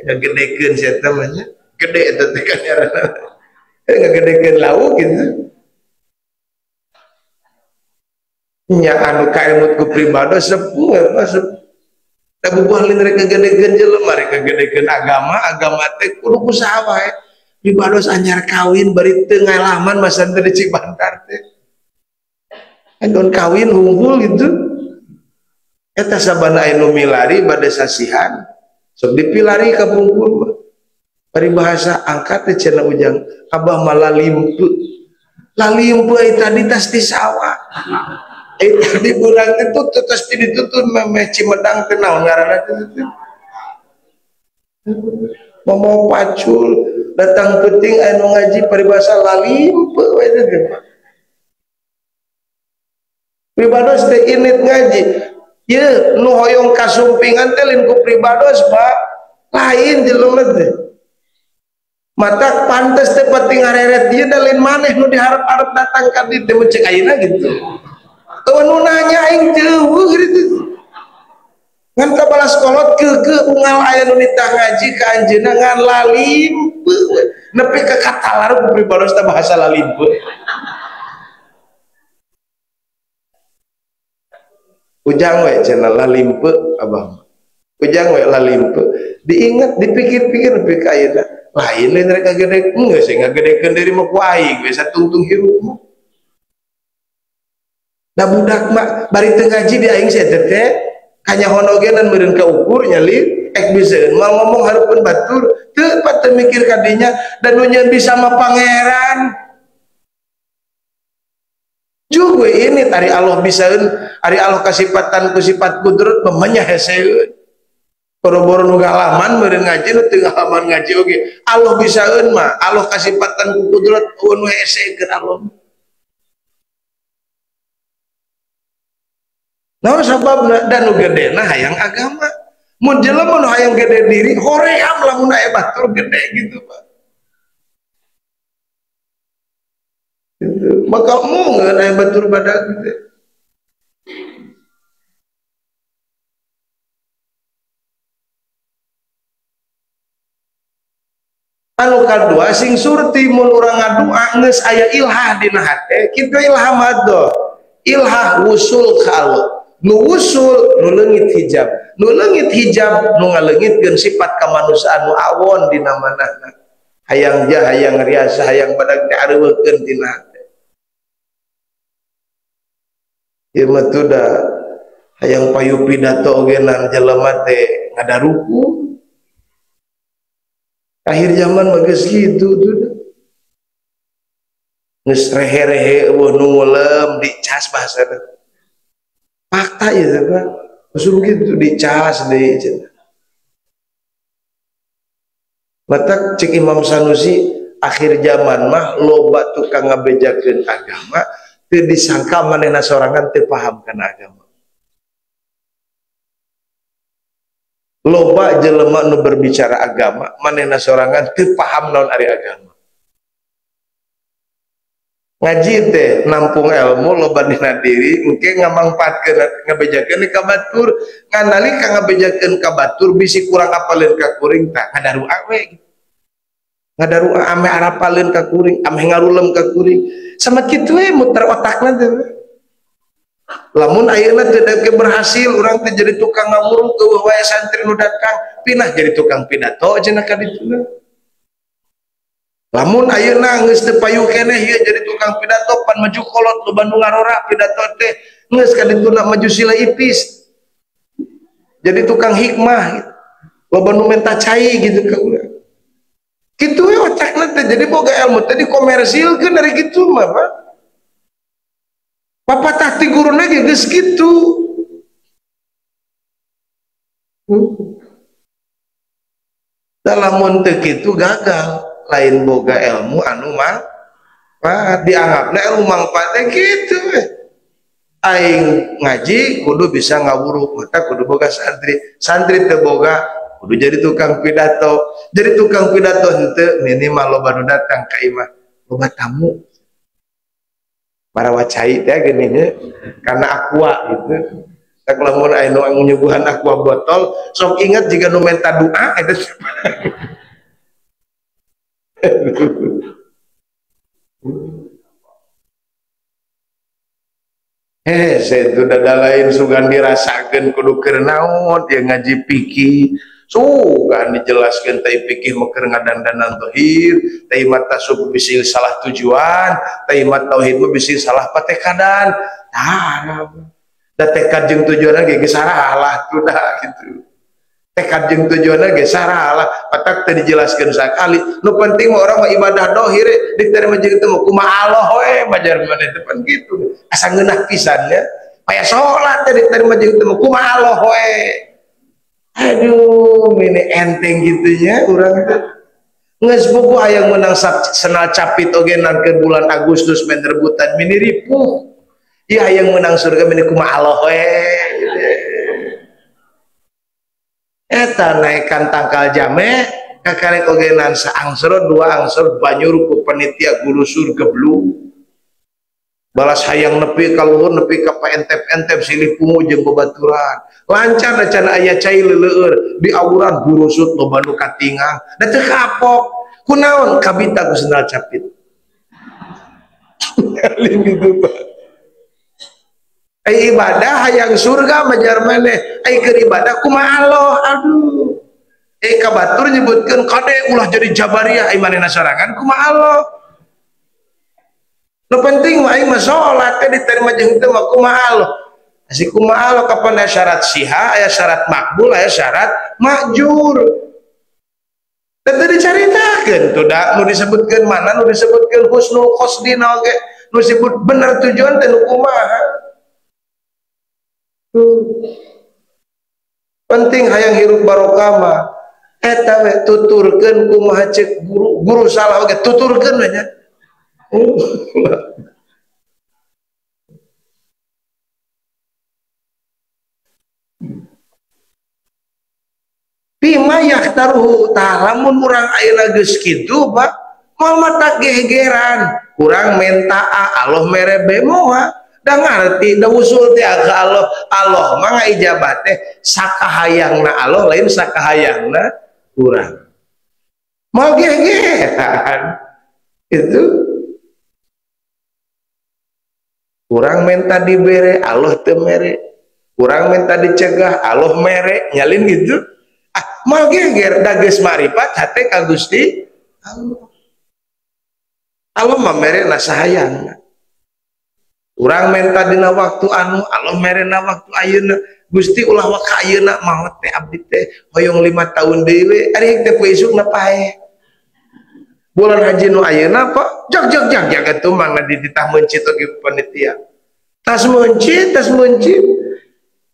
ngagedekeun si eta mah nya gede eta teh kan ngaranna ngagedekeun lauk gitu nya anu kaemut ku pribados sepuh masuk da bubuh lain rek ngagedekeun jelema rek ngagedekeun agama agama teh kudu kusaha wae pribados anyar kawin bari teu ngalaman masa teh di Cibantar teh andon kawin unggul gitu. Eta sabana anu milari bade sasihan sok dipilari ka pungkur mah. Paribahasa angkat teh cenah ujang abah mah lalimpe. Lalimpe ai tadi tas di sawah. Ai tadi burang teh tutut tas di ditutun memeh Cimedang teh naon ngaranna teh. Momo pacul datang penting anu ngaji paribahasa lalimpe we teh. Pribados teh init ngaji. Ye, nu hoyong kasumpingan teh lain ku pribados Pak, lain jelema teh. Mata pantes teh penting ngareret ieu da lain maneh nu diharap-harap datang ka dieu teh mun ceuk ayeuna gitu. Eueuh nu nanya aing teu eueuh gitu. Ngan kabalas kolot keukeuh unggal aya nu nitah ngaji ka anjeunna ngan lalimpe we. Nepi ka katalar ku pribados teh bahasa lalimpe. Ujang we cenah lalimpe abah. Ujang we lalimpe. Diingat, dipikir-pikir nepi ka ayeuna. Lain lain rek ngagede, geus ngagedekeun diri mah ku aing we satungtung hirup mah. Da budak mah bari teu ngaji di aing sia teh kanyahoan oge dan meureun kaukur nya li ek biseun mah ngomong hareupeun batur teu pat teu mikir ka dinya dan nu nyeun bisa mah pangeran. Juga ini tari Allah bisaeun, ari Allah kasipatan ku sifat kudrat memenya heseun. Boro-boro nu ngalaman meureun ngaji nu teu ngalaman ngaji oge. Allah bisaeun mah, Allah kasipatan ku kudrat nu hese keur Allah. Naon sababna da nu gedena hayang agama. Mun jelema nu hayang gede diri hoream lamun aya batur gede gitu Pak. Bakal mungeun aya batur badag teh. Anu kadua sing surti mun urang ngadua geus aya ilhah dina hate, kitu ilhah mah ilhah wusul ka Allah. Nu wusul nu leungit hijab, nu leungit hijab nu ngaleungitkeun sifat kamanusiaan nu awon dina manahna. Hayang jah, hayang riasa, hayang badag teh areuweukeun tina hate. Ieu mah tuh da hayang payu pidato ogenan jelema teh ngadaruku. Akhir zaman mah geus kitu tuh. Geus rehe-rehe eueuh nu ngulem dicas bahasana. Fakta ieu teh Pak. Usul kitu dicas deui cenah. Matak cek Imam Sanusi akhir zaman mah loba tukang ngabejakeun agama teu disangka manehna sorangan teu paham kana agama. Loba jelema nu berbicara agama manehna sorangan teu paham naon ari agama. Ngaji teh nampung ilmu loba dina diri engke ngamangpaatkeun ngabejakeun ka batur ngan nalika ngabejakeun ka batur bisi kurang apaleun ka kuring tah ngadarua we ngadarua ame arapaleun ka kuring ame ngarulem ka kuring sama kitu we muter otakna teh. Lamun ayeuna teu dake berhasil urang teh jadi tukang ngamuruk eueuh wae santri nu datang pindah jadi tukang pidato cenah ka dituna. Lamun ayeuna geus teu payu keneh ieu jadi tukang pidato pan maju kolot loba nu ngarora pidato teh geus ka dituna maju sila ipis. Jadi tukang hikmah loba nu menta cai gitu ka urang. Kitu we otakna teh jadi boga ilmu teh dikomersilkeun dari kitu mah Pak. Papatah ti guruna ge geus kitu. Lamun teu kitu gagal, lain boga ilmu anu manfaat dianggapna ilmu manfaat teh kitu we. Aing ngaji kudu bisa ngawuruk, mata kudu boga santri. Santri teu boga kudu jadi tukang pidato. Jadi tukang pidato henteu minimal loba nu datang ka imah, loba tamu. Para wacai teh geuning karena aqua gitu. Tak lamun aya nu nyuguhan aqua botol, sok ingat jika nu menta doa eta. Hese itu dada lain sugan dirasakeun kudu keur naon ieu ngaji fikih. Sugan dijelaskeun teh fikih mah keur ngadandanan tauhid, teh mah tasawuf bisi salah tujuan, teh mah tauhid mah bisi salah patekadan. Tah, da tekad jeung tujuanna ge geus salah tuh dah gitu. Tekad jeung tujuanna ge salah, patak teu dijelaskeun sakali. Nu penting mah urang mah ibadah dohir diterima jeung teu kumaha Allah we majar maneh teh pan kitu. Asa ngeunah pisan nya. Paya salat teh diterima jeung teu kumaha Allah we. Aduh, mini enteng gitunya urang teh. Geus buku hayang menang senal capit oge nangkeun bulan Agustus men rebutan mini ripuh. Ieu hayang menang surga mini kumaha Allah we. Eta naekan tangkal jame kakarek ogenan saangsero dua angsero banyur ku panitia gurusur geblung. Balas hayang nepi ka luhur nepi ka paentep-entep silih pungu jeung babaturan. Lancar can aya cai leuleueur di awuran gurusut loba nu katingang. Da teu kapok. Kunaon kabita ku sendal capit. Alim gitu Pak. Ai ibadah hayang surga majar maneh. Ai keur ibadah kumaha Allah. Aduh. Eh ka batur nyebutkeun kade ulah jadi jabariyah ai manehna sorangan kumaha Allah. Nu penting mah aing mah salat teh diterima jeung teu mah kumaha Allah. Asih kumaha Allah kapan aya syarat siha, aya syarat makbul, aya syarat makjur. Teu dicaritakeun tuh da nu disebutkeun mana nu disebutkeun husnul qasdina oge nu disebut bener tujuan teh nu kumaha. Penting hayang hirup barokah mah eta we tuturkeun kumaha ceuk guru, guru salah oge tuturkeun we nya. Bima yaktaruhu tah lamun urang ayeuna geus kitu Pak moal mata gegeran kurang menta A Allah mere B moal da ngarti da usul teh ka Allah Allah mah ngaijabat teh sakahayangna Allah lain sakahayangna urang moal gegeran itu kurang menta dibere Allah teu mere kurang menta dicegah Allah mere nyalin gitu ah moal geger da geus marifat hate ka Gusti Allah Allah mah mere na sahayangna urang menta dina waktu anu Allah mere na waktu ayeuna Gusti ulah waka ayeuna maot teh abdi teh hoyong 5 tahun deui we ari teh poe isukna pae bulan haji nu ayeuna Pak jag jag jag jag atuh mangga dititah meuncit oge panitia tas meuncit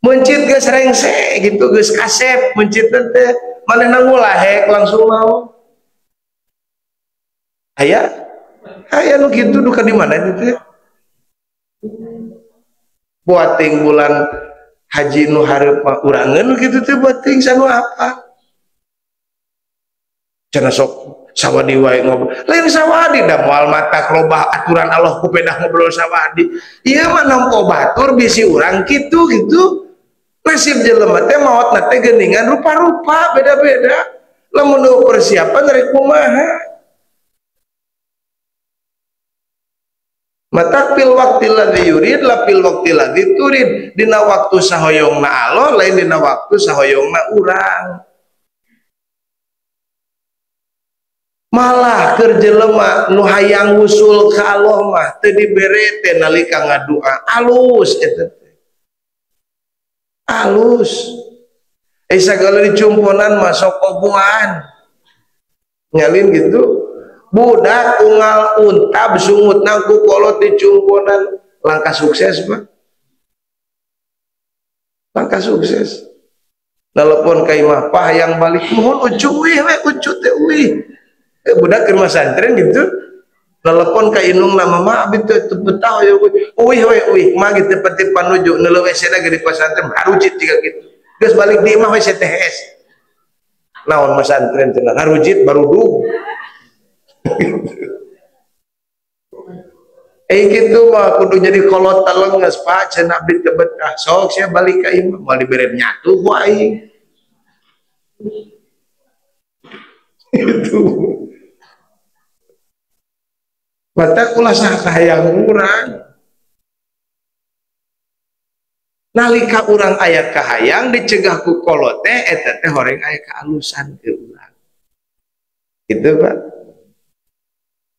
meuncit geus rengse gitu geus kasep meuncit teh manehna ngulahek langsung mau aya aya nu kitu duka di mana itu teh buating bulan haji nu hareup mah urangeun nu kitu teh buating sanu apa cenah sok sawadi wae ngobrol lain sawadi da moal mata robah aturan Allah ku pedah ngobrol sawadi ieu mah nempo batur bisi urang kitu gitu nasib jelema teh maotna teh geuningan rupa-rupa beda-beda lamun nu persiapan rek kumaha. Matak fil waqti ladzi yurid la fil waqti ladzi turid. Dina waktu sahoyongna Allah lain dina waktu sahoyongna urang. Malah keur jelema nu hayang wusul ka Allah mah teu dibere teh nalika ngadua alus eta teh. Alus. Sagala dicumponan masuk oboan. Nyalin gitu. Budak unggal untab sungutna ku kolot dicumponan langkah sukses Pak. Langkah sukses. Telepon ka imah pah yang balik mohon ucu uih we ucu teh uih. Budak keur masantren gitu. Telepon ka indungna mama abi teh teu betah ya uih we uih mah gitu peti panuju neuleuh WC-na ge di pasantren harujit jiga kitu. Geus balik di imah we CTS. Naon masantren cenah harujit barudug. Gitu mah kudu jadi kolot telenges Pak cenah abdi teu betah sok sia balik ka imah moal dibere nyatu ku aing. Itu. Mata ulah sahayang urang. Nalika urang aya kahayang dicegah ku kolot teh eta teh horeng aya kaalusan ke urang. Gitu Pak.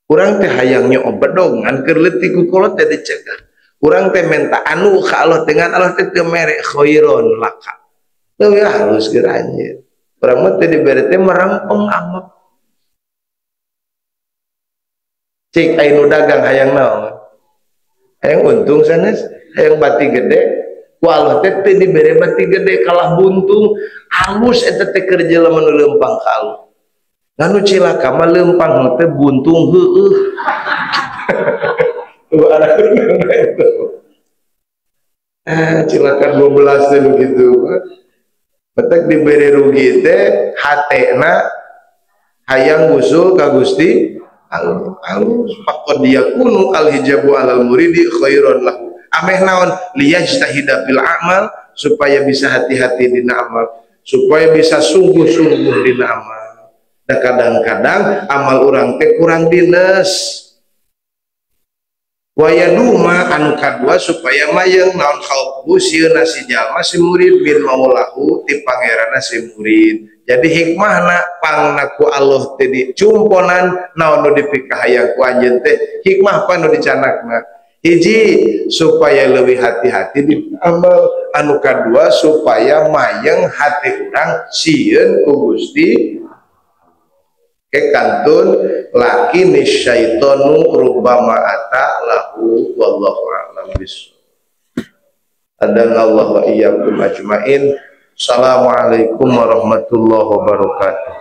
Urang teh hayangnya obedong ngan keur leutik ku kolot teh dicegah. Urang teh menta anu ka Allah dengan Allah teh teu mere khairon laka. Leuwih halus keur anjeun. Urang mah teh dibere teh merempeng amek. Cik aya nu dagang hayang naon? Hayang untung sanes, hayang bati gede. Ku Allah teh teu dibere bati gede kalah buntung, halus eta teh keur jelema nu leumpang ka Allah. Nganu cilaka mah leumpang teh buntung heueuh. Cilaka 12 teh begitu. Petek dibere rugi teh hatena hayang usul ka Gusti Allah. Alus faqad yakunu al hijabu alal muridi khairon lahu. Ameh naon liyajtahida fil amal supaya bisa hati-hati dina amal, supaya bisa sungguh-sungguh dina amal. Da kadang-kadang amal urang teh kurang dinas. Wayaduma anu kadua supaya mayeng naon khaufu sieuna si jalma si murid bin maulahu ti pangeranna si murid. Jadi hikmahna pangna ku Allah teh dicumponan naon nu dipikahayang ku anjeun teh hikmah pan nu dicanakna. Hiji supaya lebih hati-hati di amal, anu kadua supaya mayeng hati urang sieun ku Gusti. Ke kantun laki nisyaitonu rubbama ata lahu wallahu a'lam bissawab. Adanallahu wa iyyakum ajmain. Assalamualaikum warahmatullahi wabarakatuh.